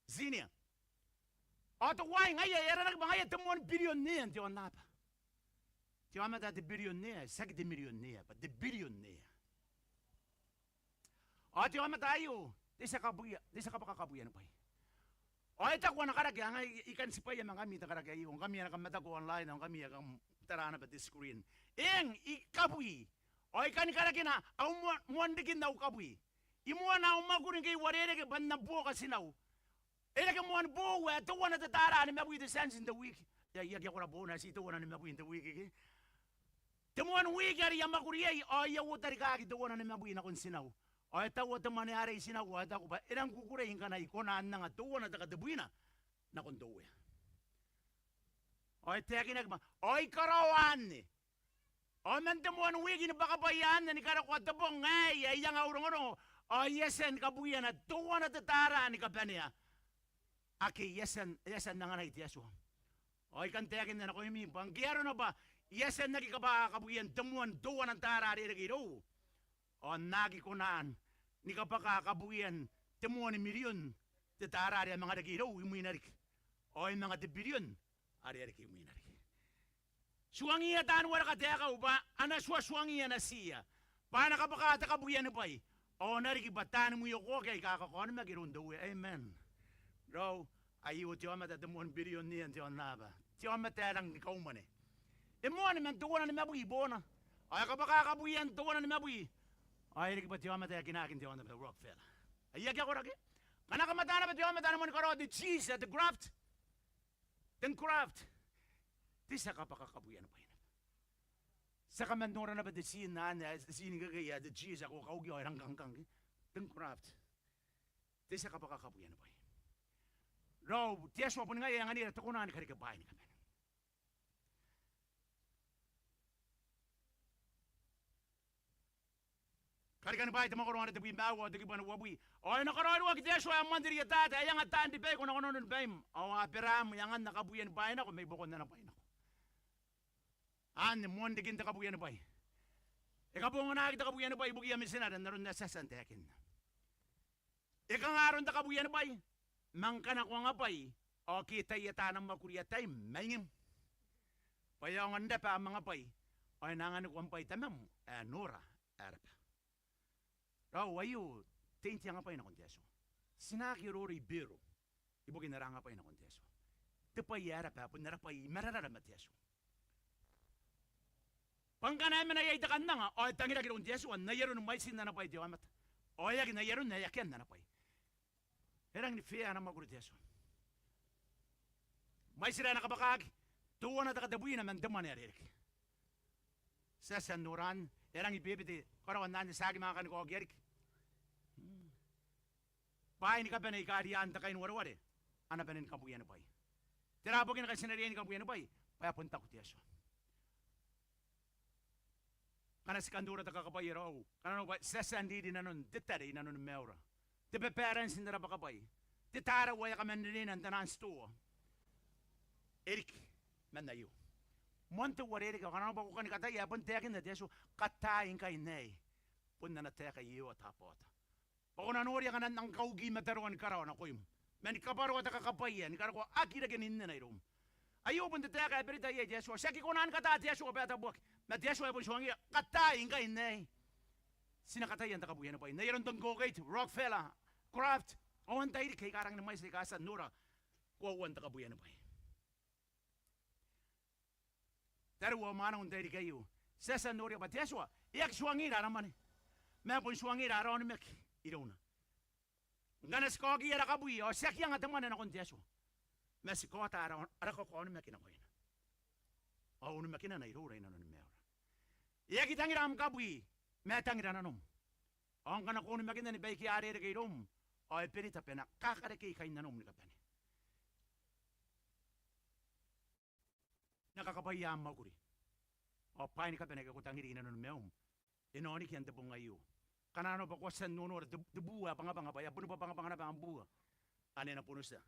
Senior. Ao teuaei ngaia e aranaki bwa ngaia te moan billionaire n te aonnaba. Te aomata ae te billionaire, tiaki te millionaire, bwa te billionaire. Ao te aomata aio, te tia kabwi, te tia kabwaka kabwianibwai. Ao e taku ana karaki, ao ngai I, I kan tibwaia ma ngkami te karaki aio, ngkami ae na kam mataku online, ao ngkami ae kam tara naba te screen. Eng, I kabwi. Ao I kani karakina au moan, moan rikin au kabwi. I moana au mwakuri ngke I uarereke bwa N na buoka tinau. E reke moani boou ae teuana te tara nimabwi te tianti n te wiki. Ia, I aki akora boona ae ti teuana nimabwi n te wiki ke. Te moani wiki are I a mwakuri iai, ao I a uota rikaaki teuana nimabwi nakon tinau. Ao e taua te mwane arei tinau, ao e taku bwa e rangi ni kukurei ngkana I kona n anga teuana te katebwina nakon te Uea. Ao e taekinaki bwa, ao I karaoa anne. Ao man te moani wiki ni bwakabwaia anne ni karokoa te bong aei ae I anga au rongorongo, ao I a tia ni kabwiana teuana te tara ni kabanea ake I a tia n, I a tia n anganai te Atua. Ao I kan taekinna nakoimi bwa ngke arona bwa I a tia n aki kabwaka kabwian te moan teuana tara are e reke irou, ao N na aki kona ni kabwaka kabwian te moani mirion te tara are e a manga reke irou imwina riki, ao e manga te birion are e a reke imwina riki. Tuangiia taan wareka taekau bwa a na tuatuangiia natiia bwa a na kabwaka te kabwianibwai, ao a na riki bwa taani mwiokoaki aika kakaonimaki iroun te Uea. Amen. Raou, aio te aomata ae te moani billionaire n te aonnaba. Te aomata ae rangi ni kaumwane. E moan man teuana nimabwi boona, ao e kabwaka kabwian teuana nimabwi, ao e riki bwa te aomata ae kinaaki n te aonnaba, Rockefeller. Ai aki akora ke? Ngkana kam ata naba te aomata ae na moani karaoa te cheese ae te Kraft, te Kraft, te tia kabwaka kabwianibwai naba. Ti a kaman nora naba te tina anne, te tina ikekei ae te cheese ae ko kaukia ao e rang kangkang ke, te Kraft. Te tia kabwaka kabwianibwai. Raou, te Atua boni ngaia e anganira te kona ni karekea bwaai ni kabane. Karikani Bwaai te mwakoro ae tebwi ma aua, ao te kibu ae uabwi. Ao e na karaoiroaki te Atua ae moan te rietata, ae anga taan ribai konakona ni baim. Ao Aberaam e anganna kabwianibwai nako mai buakon ana bwai nako. Anne moan rikin te kabwianibwai. E kabonganaki te kabwianibwai ibukiia mitinare n aron ae ti a tia n taekinna. E kanga aron te kabwianibwai? Ma ngkana ko anga bwai, ao ke tai ataa ana mwakuri ataim ma ingim, bwa e aonga n raba am anga bwai, ao e na anganiko am bwai Tamam ae noora ae raba. Raou, aio tein te anga bwai nakon te Atua. Ti na aki roroko i Bero ibukin ara anga bwai nakon te Atua. Te bwai ae raba, bon ara bwai i mararara ma te Atua. Bwa ngkana e mena iai te kan anga, ao e tangiraki iroun te Atua n ai aron mwaitin ana bwai te aomata, ao e aki n ai aron ae akean ana bwai. E rangi ni fair ana mwakuri te Atua. Mwaitira ae na kabwakaki teuana te katebwina man te mwane are e reke. Ti a tia n noran, e rangi bebete karaoan anne, ti a aki manga kan kaokia riki. Mm. Bwaai ni kabane aika riaan te kainuareware a na bane ni kabwianibwai. Tera bukina ngkai ti na riai ni kabwianibwai? Bwa e a bon taku te Atua. Ngkana ti kan nora te kakabwaia raou, ngkana arona bwa ti a tia n riri nanon te tare i nanoni maiura, te babaranti n ara bwakabwai, te tarau ae a kaman rineina n taian titoa. E riki man aio. moan te uarereke, ao ngkana arona bwa ko kani kataia, e bon taekinna te Atua, kataai ngkai n aei. Bon ana taeka Iehova Tabaota. Bwa ko na nori akana N nang kauki mataroa ni karawa nakoim, ma ni kabwaroa te kakabwaia, ni karokoa aki reke n innena iroum. Aio bon te taeka ae berita iai te Atua. Ti aki kona ni kata te Atua bwa e tabuaki, ma te Atua e bon tuangira, kataai ngkai n aei. Ti na kataia n te kabuianibwai. N ai aron Tongi Colgate, Rockefeller, Kraft, ao n tairiki aika rangi ni mwaiti aika ti a tia n nora koauan te kabuianibwai. Tariu ao mwaneu, n tairiki aio ti a tia n noria bwa te Atua e aki tuangira ara mwane, ma e bon tuangira ara onimaki irouna. Ngkana ti kaokiia ara kabwi ao ti aki anga te mwane nakon te Atua, ma ti kaota ara, ara kakaonimaki nakoina, ao onimakinana iroura i nanoni maiura. E aki tangira am kabwi, ma e tangira nanom. Ao ngkana ko onimakinna ni baike a rereke iroum, ao e berita bwa e na kakarekei kainnanom ni kabane. E na kakabwaia am mwakuri. Ao bwaai ni kabane ake ko tangiri i nanoni maium e na oniki n te bong aio. Ngkana arona bwa ko a tia n nonora te, te buu ae bangabanga, bwa e a boni bwabwangabwanga naba am buu, anne e na bonotia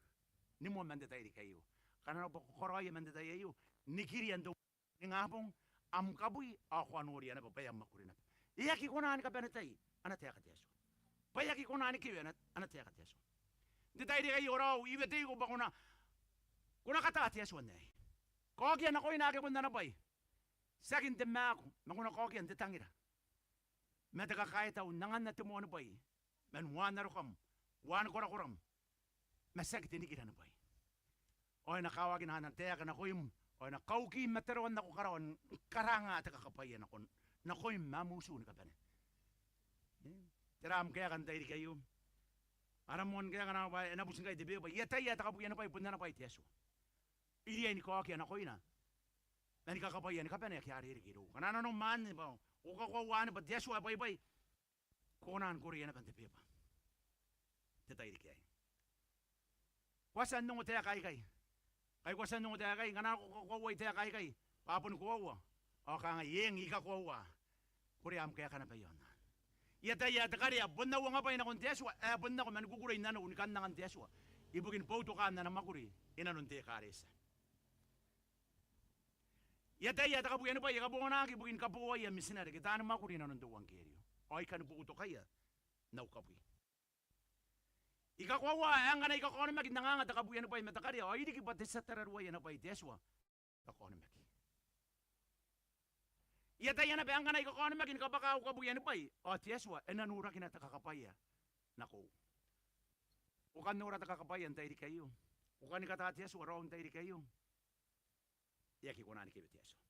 ni moa man te tairiki aio. Ngkana arona bwa ko karaoia man te tai aio, nikiria n te ningabong am kabwi, ao ko a noria naba bwa e a mwakuri naba. E aki kona ni kabane tai ana taeka te Atua. Bwa e aki kona ni kewe ana, ana taeka te Atua. N te tairiki aio raou, I weteiko bwa ko na, ko na kata te Atua n aei. Kaokia nakoina ake bon ana bwai. Tiaki n te maaku, ma ko na kaokia n te tangira, ma te kakaitau n anganna te moanibwai man uaan arokam, uaan korakoram, ma tiaki te nikira ni bwai. Ao e na kawakina ana taeka nakoim, ao e na kauki mataroan nako karawa ni karanga te kakabwaia nakon, nakoim ma am utu ni kabane. E, tera am kaeka n tairiki aio? Ara moan kaeka naba bwa e na buti ngkai te beba. I ataia ae te kabuianibwai bon ana bwai te Atua. I riai ni kaokia nakoina ma ni kakabwaia ni kabane ake a rereke irou. Ngkana nanom anne bwa ko kakoaua anne bwa te Atua ae bwaibwai, ko kona ni koreia naba n te beba n te tairiki aei. Ko a tia n ongo taeka aikai? Ngkai ko a tia n ongo taeka aikai, ngkana ko kakoauai taeka aikai bwa a boni koaua, ao kangai, eng, I kakoaua. Korea am kaeka naba i aon anne. I ataia ae te karea bon au angabwai nakon te Atua ae bon nako man kukurei nanou ni kan angan te Atua ibukin boutokaan ana mwakuri i nanon te ekaretia. I ataia ae te kabuianibwai e kabonganaki ibukin kabooaia mitinare ke taani mwakuri i nanon te euangkerio, ao I kani boutokaia n au kabwi. I kakoaua ae ngkana I kakaonimaki n anganga te kabuianibwai ma te karea, ao I riki bwa te tia tararuai ana bwai te Atua, I kakaonimaki. I ataia naba ae ngkana I kakaonimaki ni kabwaka au kabuianibwai, ao te Atua e na norakina te kakabwaia nakoiu. Ko kan nora te kakabwaia n tairiki aio? Ko kani kata te Atua raou n tairiki aio? E aki kona ni kewe te Atua.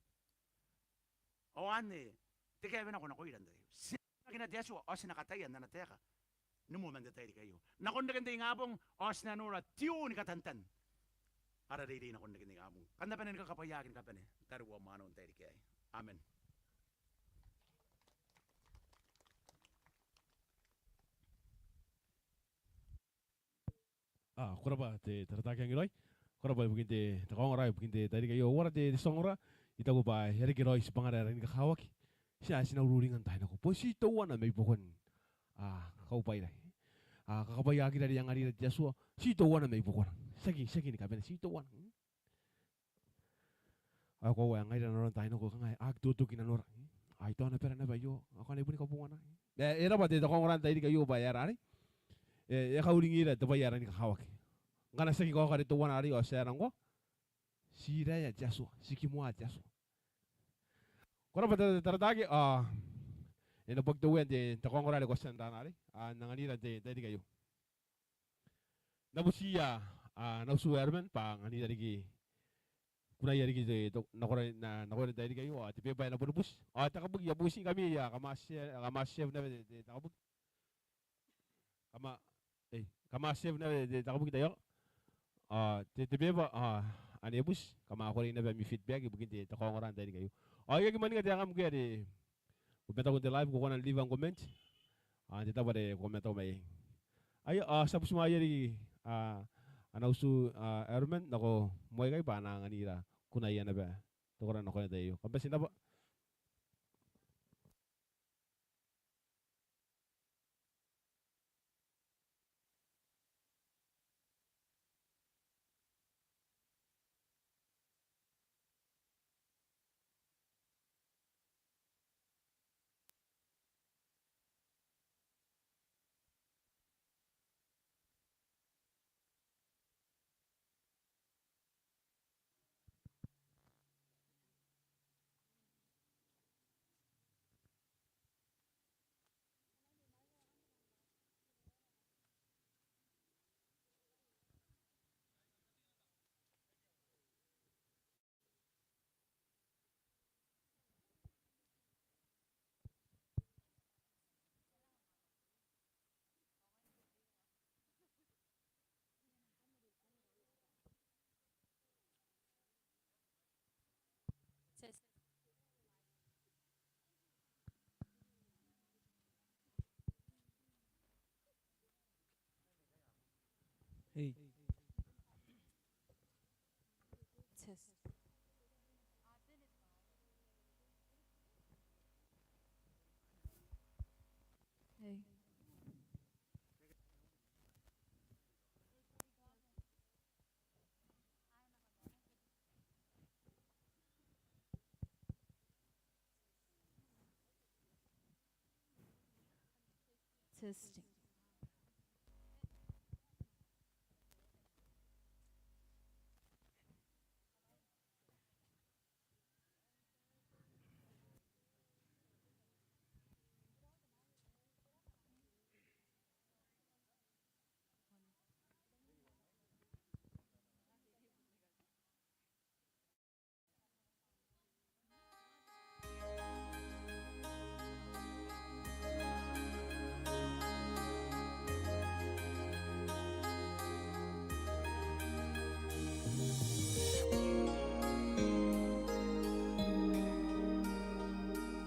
Ao anne te kaewe nako nakoira n tairiki aio. Ti na onimakina te Atua, ao ti na kataia n ana taeka ni moa man te tairiki aio. Nakon reken te ingabong, ao ti na nora te oo ni katantan ara reirei nakon reken te ingabong. Kam na bane ni kakabwaiaaki ni kabane, tariu ao mwaneu, n tairiki aei. Amen. A, ko rabwa te Taratara Kangiroi. Ko rabwa ibukin te, te kaongora ibukin te tairiki aio. Uara te, te tia ongora? I taku bwa e a reke raoi tibwangara ae rangi ni kakawaki. Ti a, ti na ururinga n taai nako. Bon ti teuana mai buakon, a, kaubwaira. A, kakabwaiaakira are e anganira te Atua. Ti teuana mai buakona. Tiaki, tiaki ni kabane, ti teuana. Ao e koaua ae ngaira nanora n taai nako kanga a aki totoki nanora. Ao I taona bera naba aio, ao ngkana I boni kabongana. E, e rabwa te, te kaongora n tairiki aio bwa e aera arei. E, e kauringira te bwai ae rangi ni kakawaki. Ngkana ti aki kaoka are teuana arei ao ti aera ngkoa? Ti iraea te Atua, ti kimoa te Atua. Ko rabwa te, te Taratara, ao e na bwaki te Uea n te, te kaongora are ko a tia n raana arei, a, n anganira n te, n tairiki aio. N na butiia, a, Nautiu Aeroman bwa anganira riki, kunaia riki te, te, nakoraoi, na, nakoira n tairiki aio, ao te beba e na boni buti. Ao te kabuki, I a butiingkami, a, kam a share, kam a share naba te, te kabuki. Kam a, e, kam a share naba te, te kabuki taiaoka. Ao te, te beba, a, ane e buti, kam a korei naba ami feedback ibukin te, te kaongora n tairiki aio. Ao I aki mwaninga taekam ngkoe are ko mataku n te live, ko kona n leave am comment. A, n te tabo are ko mataku mai iai. Aio, a, ti a butimwaeia riki, a, Nautiu, a, Aeroman nako moa ikai bwa a na anganira kunaia naba te koraki nakoina n te tai aio. Kam bati n rabwa. Hey. Test. Hey. Testing.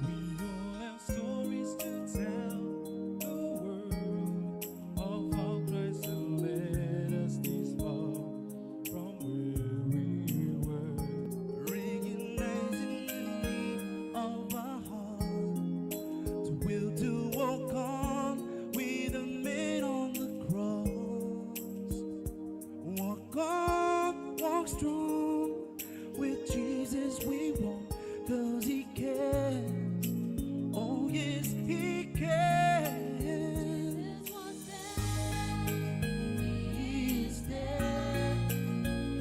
We all have stories to tell the world of how Christ led us this far from where we were. Recognizing the need of our heart, the will to walk on with the man on the cross. Walk on, walk strong. With Jesus we walk, 'cause he cares. Oh yes, he cares. Jesus was there, he is there,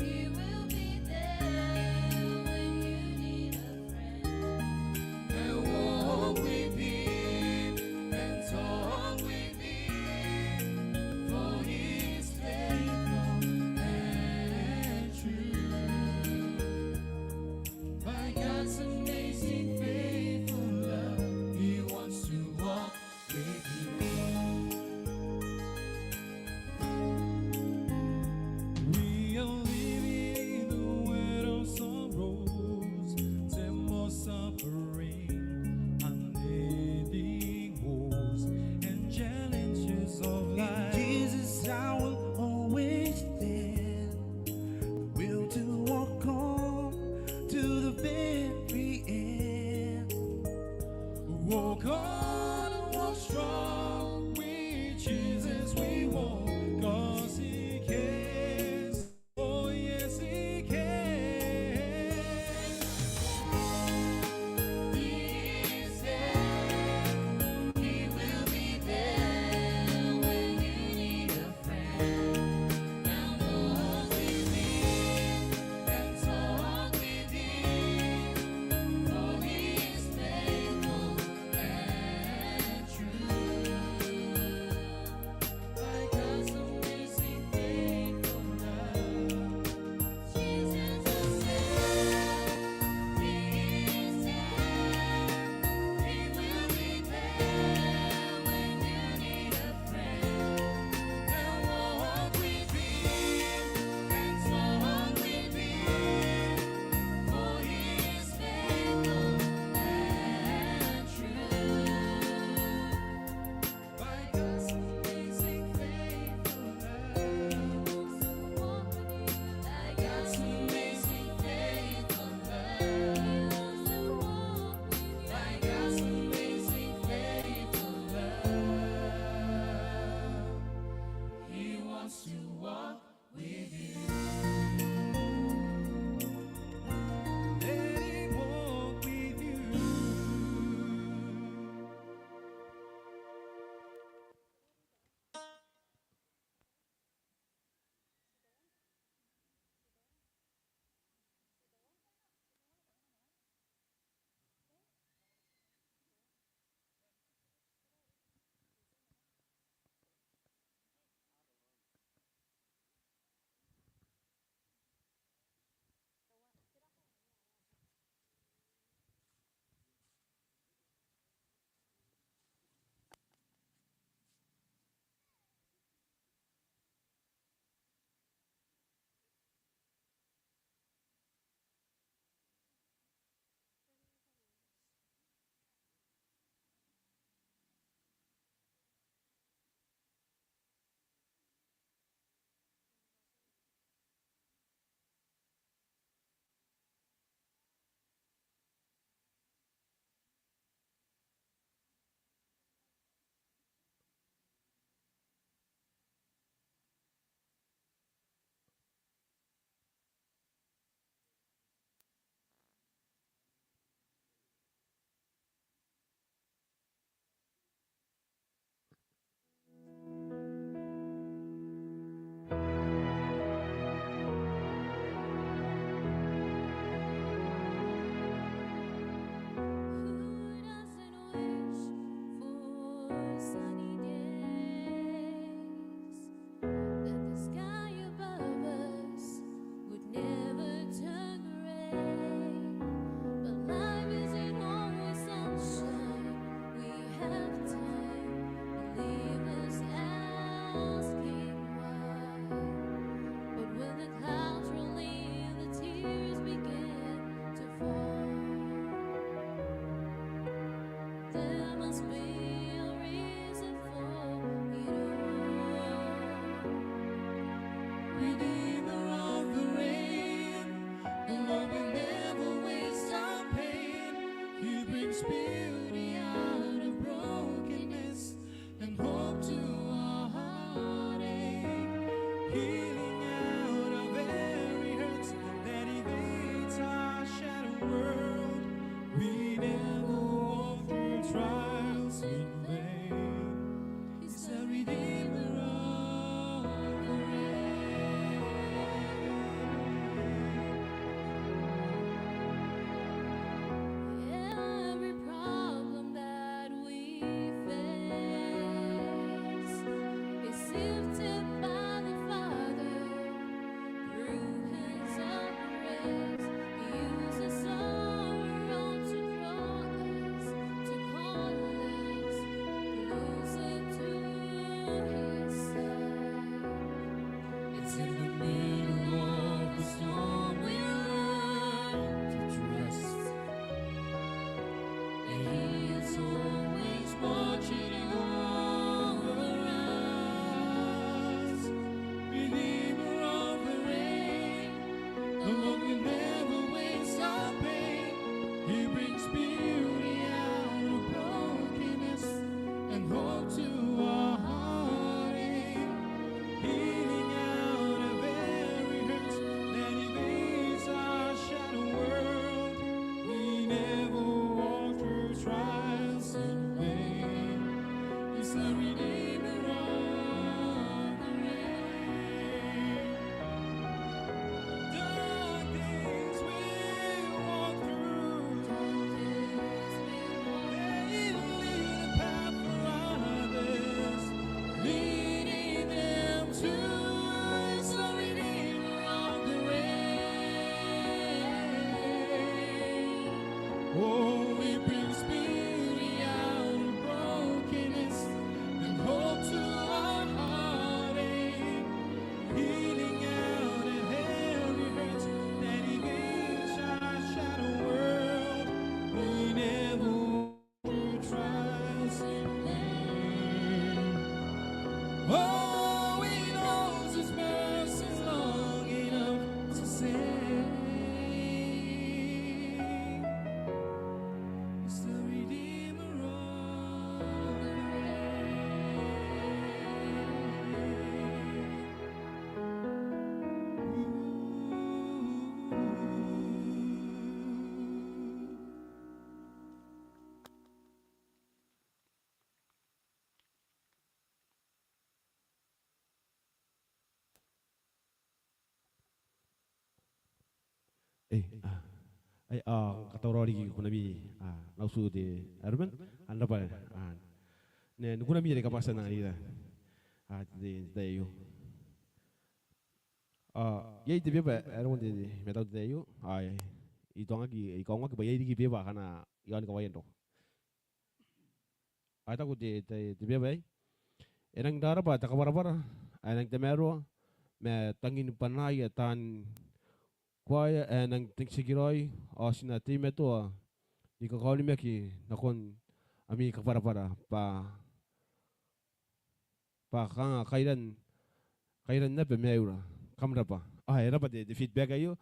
he will be there when you need a friend. And walk with him, and talk with him, for he is faithful and true. By God's amazing Redeemer of the rain, the Lord will never waste our pain. He brings beauty out of brokenness and hope to our heartache. Healing out of every hurt that evades our shattered world. We never walk through trials in vain. He's the Redeemer of the rain. Every problem that we face is lifted by the Father through hands of grace. He uses sorrow to draw us, to call us closer to His side. It's in the middle of the storm we learn to trust. And He is always watching over us. Redeemer of the rain, the Lord will never waste our pain. He brings beauty out of brokenness and hope to our heartache. Healing out of every hurt that evades our shattered world. We never walk through trials in vain. He's the Redeemer of the rain. Dark days we walk through. They lead a path for others, leading them to His, the Redeemer of the rain. Oh, He brings beauty out of brokenness and hope to our heartache. Healing out of every hurt that evades our shattered world. We never walk through trials in vain. Oh, He knows His mercy is long enough to save. He's the Redeemer of the rain. Ei, a, ai, a, katauraoi riki kunami, a, n au titiraki te airman, a, n rabwa, a, n, n kunami are kam a tia n anganira, a, te, te tai aio. A, iai te beba ae roko n te, te, matau n te tai aio, a, I tuangaki, I kaungaki bwa iai riki beba akana iaon kawai n roko. Ao e taku te, te, te beba aei: E rangi n raraba te kabwarabwara ae rangi n tamaroa ma tangin bwanaia taan kuaea ae rangi n tekeraoi, ao ti na teimatoa ni kakaonimaki nakon ami kabwarabwara bwa, bwa kanga kairan, kairan naba maiura. Kam rabwa. Ao e rabwa te, te feedback aio.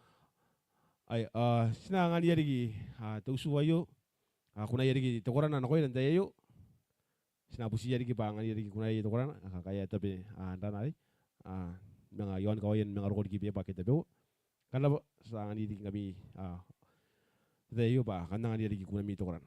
Ai, a, ti na anganiia riki, a, te utu aio. A, kunaia riki te korana nakoira n te tai aio. Ti na butiia riki bwa anganiia riki kunaia te korana, a, kakaea tabe, a, n rana arei, a, manga iaon kawaia ni manga roko riki beba ke tabeua. Kam rabwa, ti anganiia riki ngkami, a, te tai aio bwa kam na anganiia riki kunami te korana.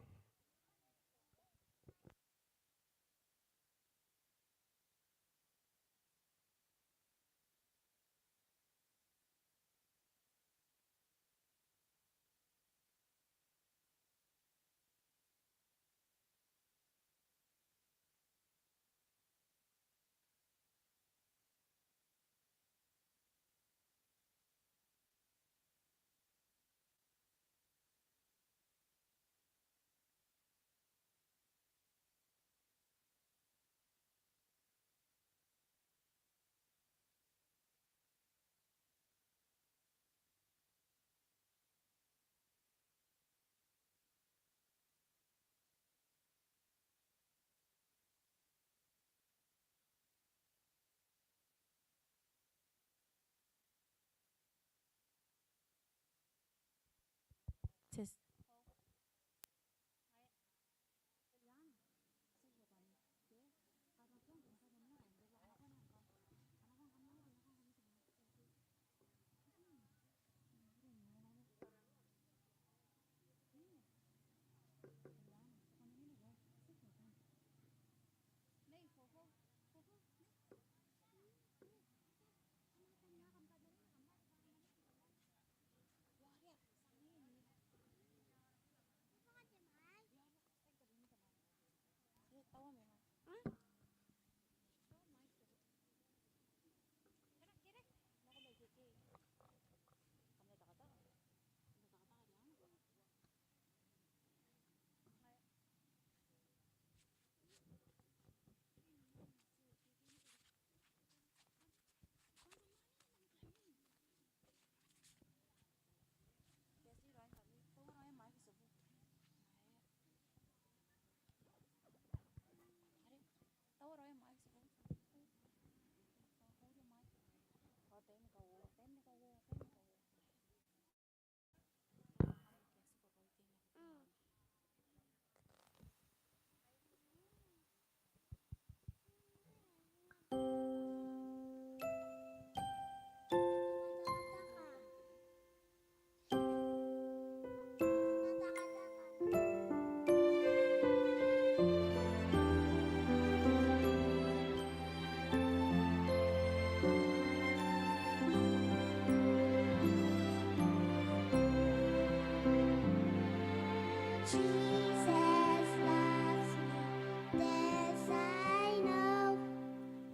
Jesus loves me, this I know,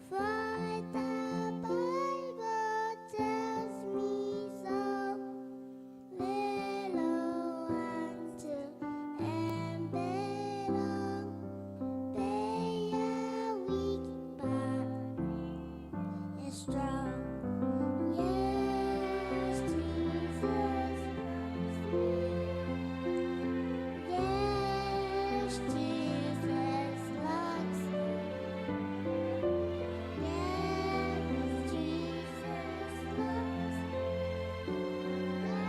for the Bible tells me so. Little ones to Him belong. They are weak, but He is strong. Yes, Jesus loves me. Yes, Jesus loves me. Yes, Jesus loves me. The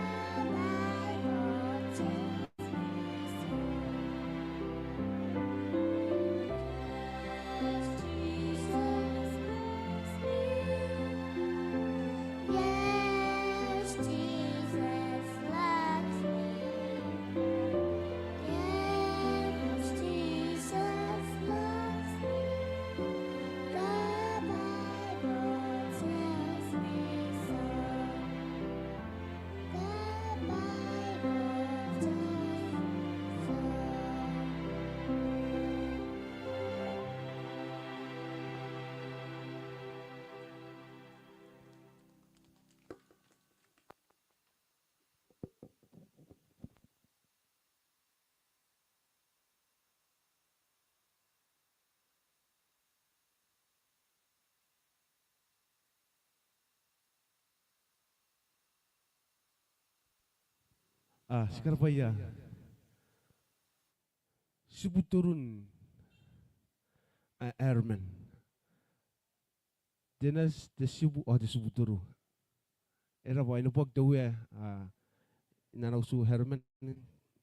Bible tells me so. Yes, Jesus loves me. Yes, Jesus loves me. Yes, Jesus loves me. The Bible tells me so. The Bible tells me so. A, ti karabwaia tibuturun, a, Herman. Dennis, te tibu, ao te tibuturu. E raba, e neboaki te Uea, a, n ana utu Herman, n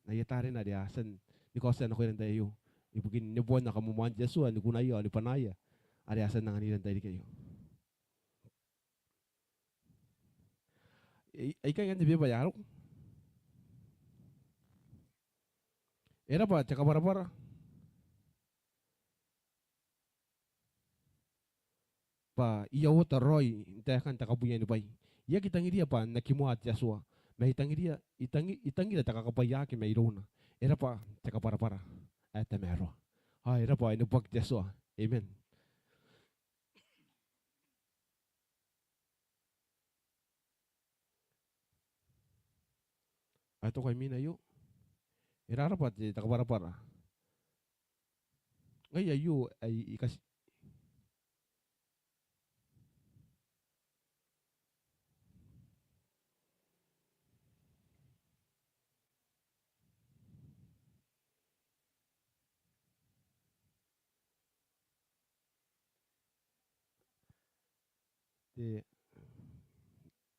aia tarena are a tia ni kaotia nakoira n te tai aio. Ibukin neboan kamwamoan te Atua, ni kunaia, ao ni bwanaia. Are a tia n anganira n te tairiki aio. E, aikai ngkanne te beba ae a roko. E raba te kabwarabwara. Bwa I a ota raoi n taekan te kabuia ni bwai. I aki tangiria bwa N na kimoa te Atua. Ma I tangiria, I tangi-, I tangira te kakabwaiaki mairouna. E raba te kabwarabwara ae tamaroa. A, e raba, e neboaki te Atua. Amen. Ae toko ae imwina aio. E raba te kabwarabwara. Ngaia aio ae I kati-, te,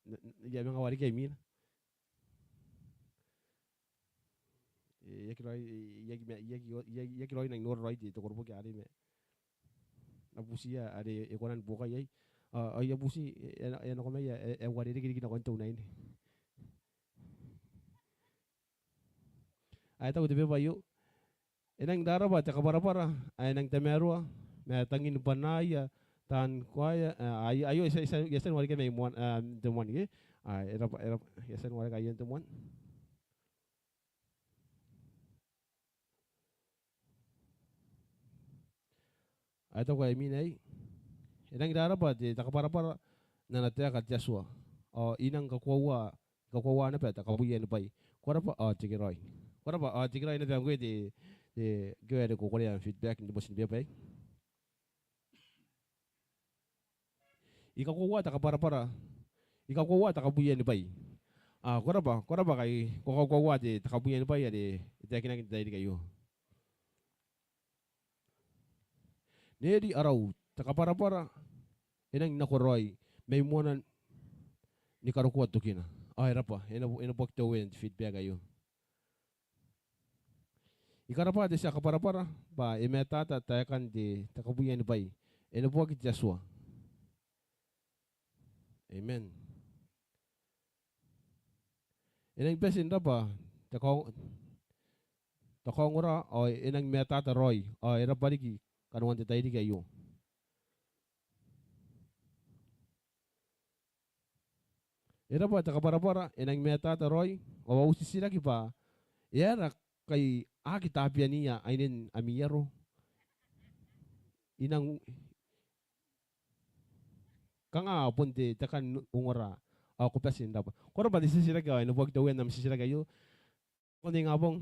n-, n-, I a manga wareka imwina. E, I aki raoi, I aki, I aki, I aki, I aki raoi n nang nora raoi te, te koroboki arei ma N na butiia are e kona ni buoka iai. A, ao I a buti, e, e, e nako mai, e, e uarereke riki nakon te unaine. Ae taku te beba aio. E nang rarabwa te kabwarabwara ae nang tamaroa ma tangin bwanaia taan koaea, a, aio, aio, I a tia, I a tia, I a tia n wareka mai moan, a, te moan ke. A, e raba, e raba, I a tia n wareka aio n te moan. Ae taku ae imwina aei. E nang rarabwa te kabwarabwara n ana taeka te Atua. Ao I nang kakoaua, kakoaua naba te kabuia ni bwai. Ko raba ao tekeraoi. Ko raba ao tekeraoi naba ngkoe te, te, ngkoe are ko korea am feedback n te motin ni beba aei. I kakoaua te kabwarabwara. I kakoaua te kabuia ni bwai. A, ko raba, ko raba ngkai ko kakoaua te, te kabuia ni bwai are e taekinaki n te tairiki aio. Neri arau, te kabwarabwara e nang nakoraoi mai moana ni karokoa tokina. A, e raba, e na, e neboaki te Uea n te feedback aio. I karabwa te tia kabwarabwara bwa e matata taekan te, te kabuia ni bwai. E neboaki te Atua. Amen. E nang bati n raba te kaong-, te kaongora ao e nang matata raoi ao e raba riki kanoan te tairiki aio. E raba te kabwarabwara, e nang matata raoi, ao au titiraki bwa e aera ngkai aki tabeaianga ainen ami aro? I nang kanga bon te, te kan ongora. Ao ko bati n rabwa. Ko rabwa te titiraki ao e neboaki te Uea n am titiraki aio. Nakon te ingabong,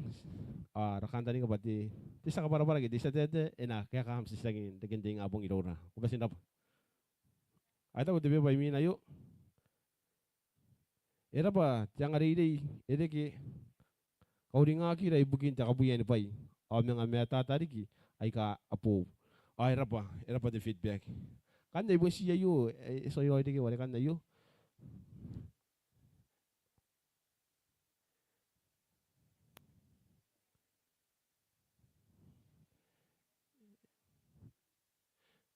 ao ara kantaninga bwa te, te tia kabwarabwara ke te tia taetae e na kaeka am titiraki n reken te ingabong iroura. Ko bati n rabwa. Ao e taku te beba imwin aio: E rabwa te angareirei, e reke kauringakira ibukin te kabuia ni bwai ao manga matata riki aika a boou. Ao e rabwa, e rabwa te feedback. Ngkanne I bon ti aio, e, e tuai raoi reke warekan aio.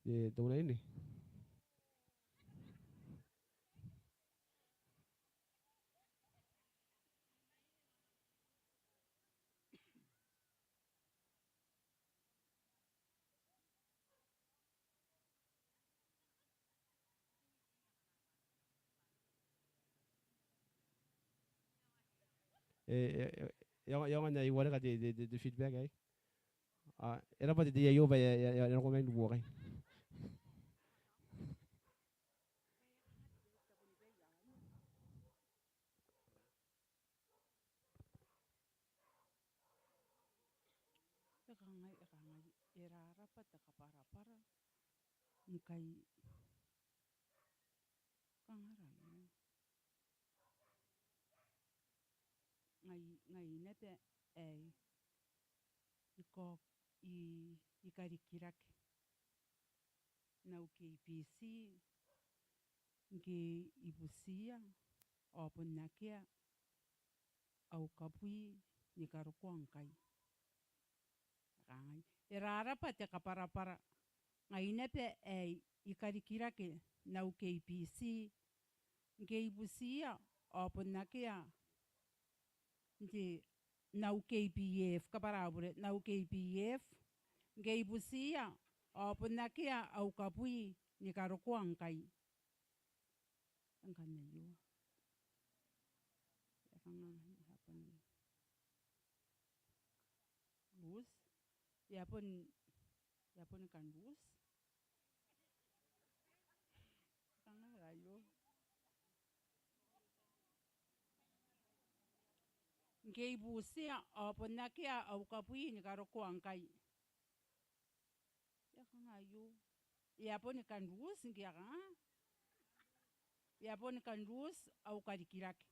E, teuana ine. E, e, e, e aonga, e aonga n ai wareka te, te, te, te feedback aei. Ao e rabwa te, te I A O bwa e a, e a, e a, e a roko mai ni buokai. E kangai, e kangai, e rarabwa te kabwarabwara ngkai kanga raoi. Ngai, ngai naba ae I kaok, I, I karikirake n au K B C ngke I butiia ao bon akea au kabwi ni karokoa ngkai. E kangai, e rarabwa te kabwarabwara, ngai naba ae I karikirake n au K B C ngke I butiia ao bon akea, n te, n au K B F, kabwara au bure, n au K B F ngke I butiia ao bon akea au kabwi ni karokoa ngkai. Ngkanne aio. E a kanga, e a bon loose. E a bon, e a bon kan loose. Kanga aio. Ngke I butiia ao bon akea au kabwi ni karokoa ngkai. E a kanga aio. E a bon kan loose ngke e a kanga. E a bon kan loose au karikirake.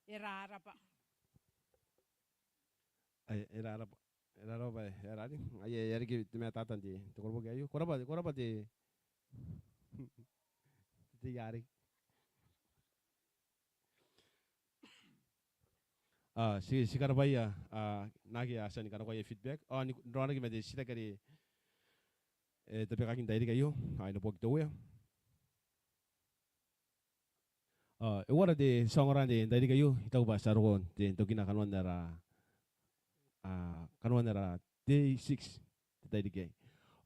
E rarabwa. Ai, e rarabwa. E rarabwa, e rarabwa. Ai, e a riki te matata n te, te koroboki aio. Ko rabwa, ko rabwa te, te I A R. Ao ti, ti karabwaia, a, naake a tia ni kanakoa aia feedback. Ao n raonaki ma te titiraki are e tabekaki n tairiki aio, ao e neboaki te Uea. Ao e uara te tia ongora n te tairiki aio? I taku bwa ti a roko n te, n tokina kanoan ara, a, kanoan ara day six n te tairiki aei.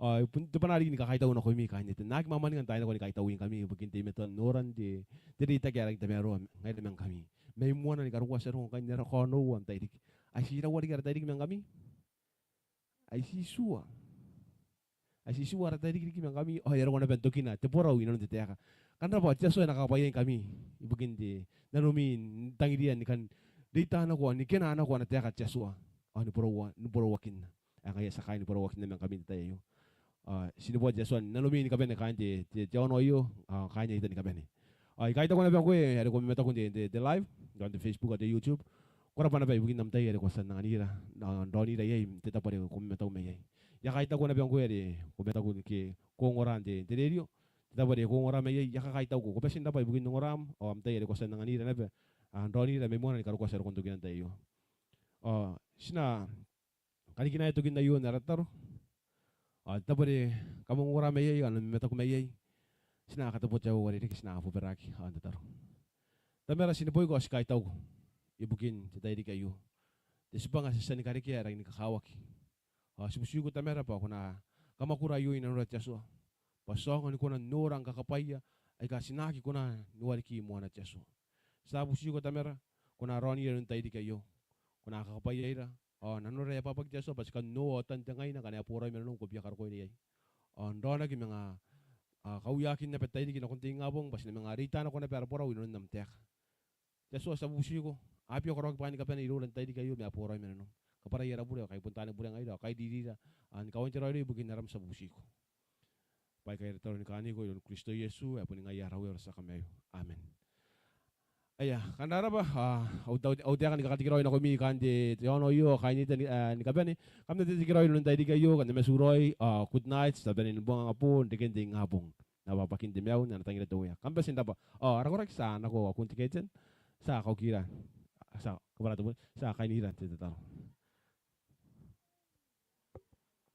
Ao I bon, te bwanaa riki ni kakaitau nakoimi kaain te, n aki mwamwaninga n taai nako ni kaitauingkami ibukin teimatoan noran te, te reitaki ae rangi n tamaroa ngaira ma ngkami. Mai moana ni karokoa ti a roko ngkai n ara kaonoua n tairiki. Ai ti iraua riki ara tairiki ma ngkami? Ai ti tua. Ai ti tua ara tairiki riki ma ngkami, ao e a roko naba n tokina te borau inanon te taeka. Kam rabwa, te Atua e na kakabwaiaingkami ibukin te nanomi n tangiria ni kan reita nako, ni kena nako ana taeka te Atua. Ao ni boroua, ni borauakinna. Ae ngaia ti a kaai ni borauakinna ma ngkami n te tai aio. Ao ti neboa te Atua n nanomi ni kabane kaain te, te, te aono aio, ao kaain aita ni kabane. Ao I kaitauko naba ngkoe are ko mamataku n te, te, te live, n te Facebook ao te YouTube. Ko rabwa naba ibukin am tai are ko a tia n anganira, n, n raonira iai n te tabo are ko mamataku mai iai. I a kaitauko naba ngkoe are ko mataku ke ko ongora n te, te radio, n te tabo are ko ongora mai iai, I a kakaitauko. Ko bati n rabwa ibukin ongoram, ao am tai are ko a tia n anganira naba, a, n raonira mai moana ni karokoa ti a roko n tokina n te tai aio. Ao ti na karikinaea tokin aio n ara tataro. Ao te tabo are kam ongora mai iai, ao n mamataku mai iai, ti na kataboa te uarereke, ti na bobaraki, ao n tataro. Tamara, ti neboiko ao ti kaitauko ibukin te tairiki aio. Te tibwanga ti a tia ni karekea e rangi ni kakawaki. Ao ti butiiko Tamara bwa ko na kamwakura aio inanora te Atua, bwa ti aonga ni kona n nora ngkana kakabwaia aika ti na aki kona ni wareki i moana te Atua. Ti a butiiko Tamara, ko na raonira n te tairiki aio. Ko na kakabwaiaira, Ao nanora e abwabwaki te Atua bwa ti kan noa otan te ngaina ngkana e boraoi ma nanom ko bia karokoina iai. Ao n raonaki manga, a, kauakin naba te tairiki nakon te ingabong bwa ti na manga reita nako naba ara borau inanon am taeka. Te Atua ti a bubutiko, a bia karaoaki bwaai ni kabane iroura n te tairiki aio ma a boraoi ma nanom. Kabwarai ara bure, ao kai bon taani bure ngaira, ao kai ririra, a, ni kawain te raoiroi ibukin aram ti a bubutiko. Bwa aikai ara tataro ni kaaniko iroun Kristo Iesu, ae boni ngaia ara Uea ao ara tia Kamaiu. Amen. Aia, kam na rabwa, a, au, au, au taeka ni kakatekeraoi nakoimi kaain te, te aono aio, kaain ita ni, a, ni kabane. Kam na tekeraoi inanon te tairiki aio, kam na matu raoi, a, good night, ti a bane ni bongana bong, n reken te ingabong. N abwabwakin te maiu, n ana tangira te Uea. Kam bati n rabwa. Ao, ara koraki ti a nako akun te keten. Ti a kaukira. Ti a kabwara te bure. Ti a kainira n te tataro.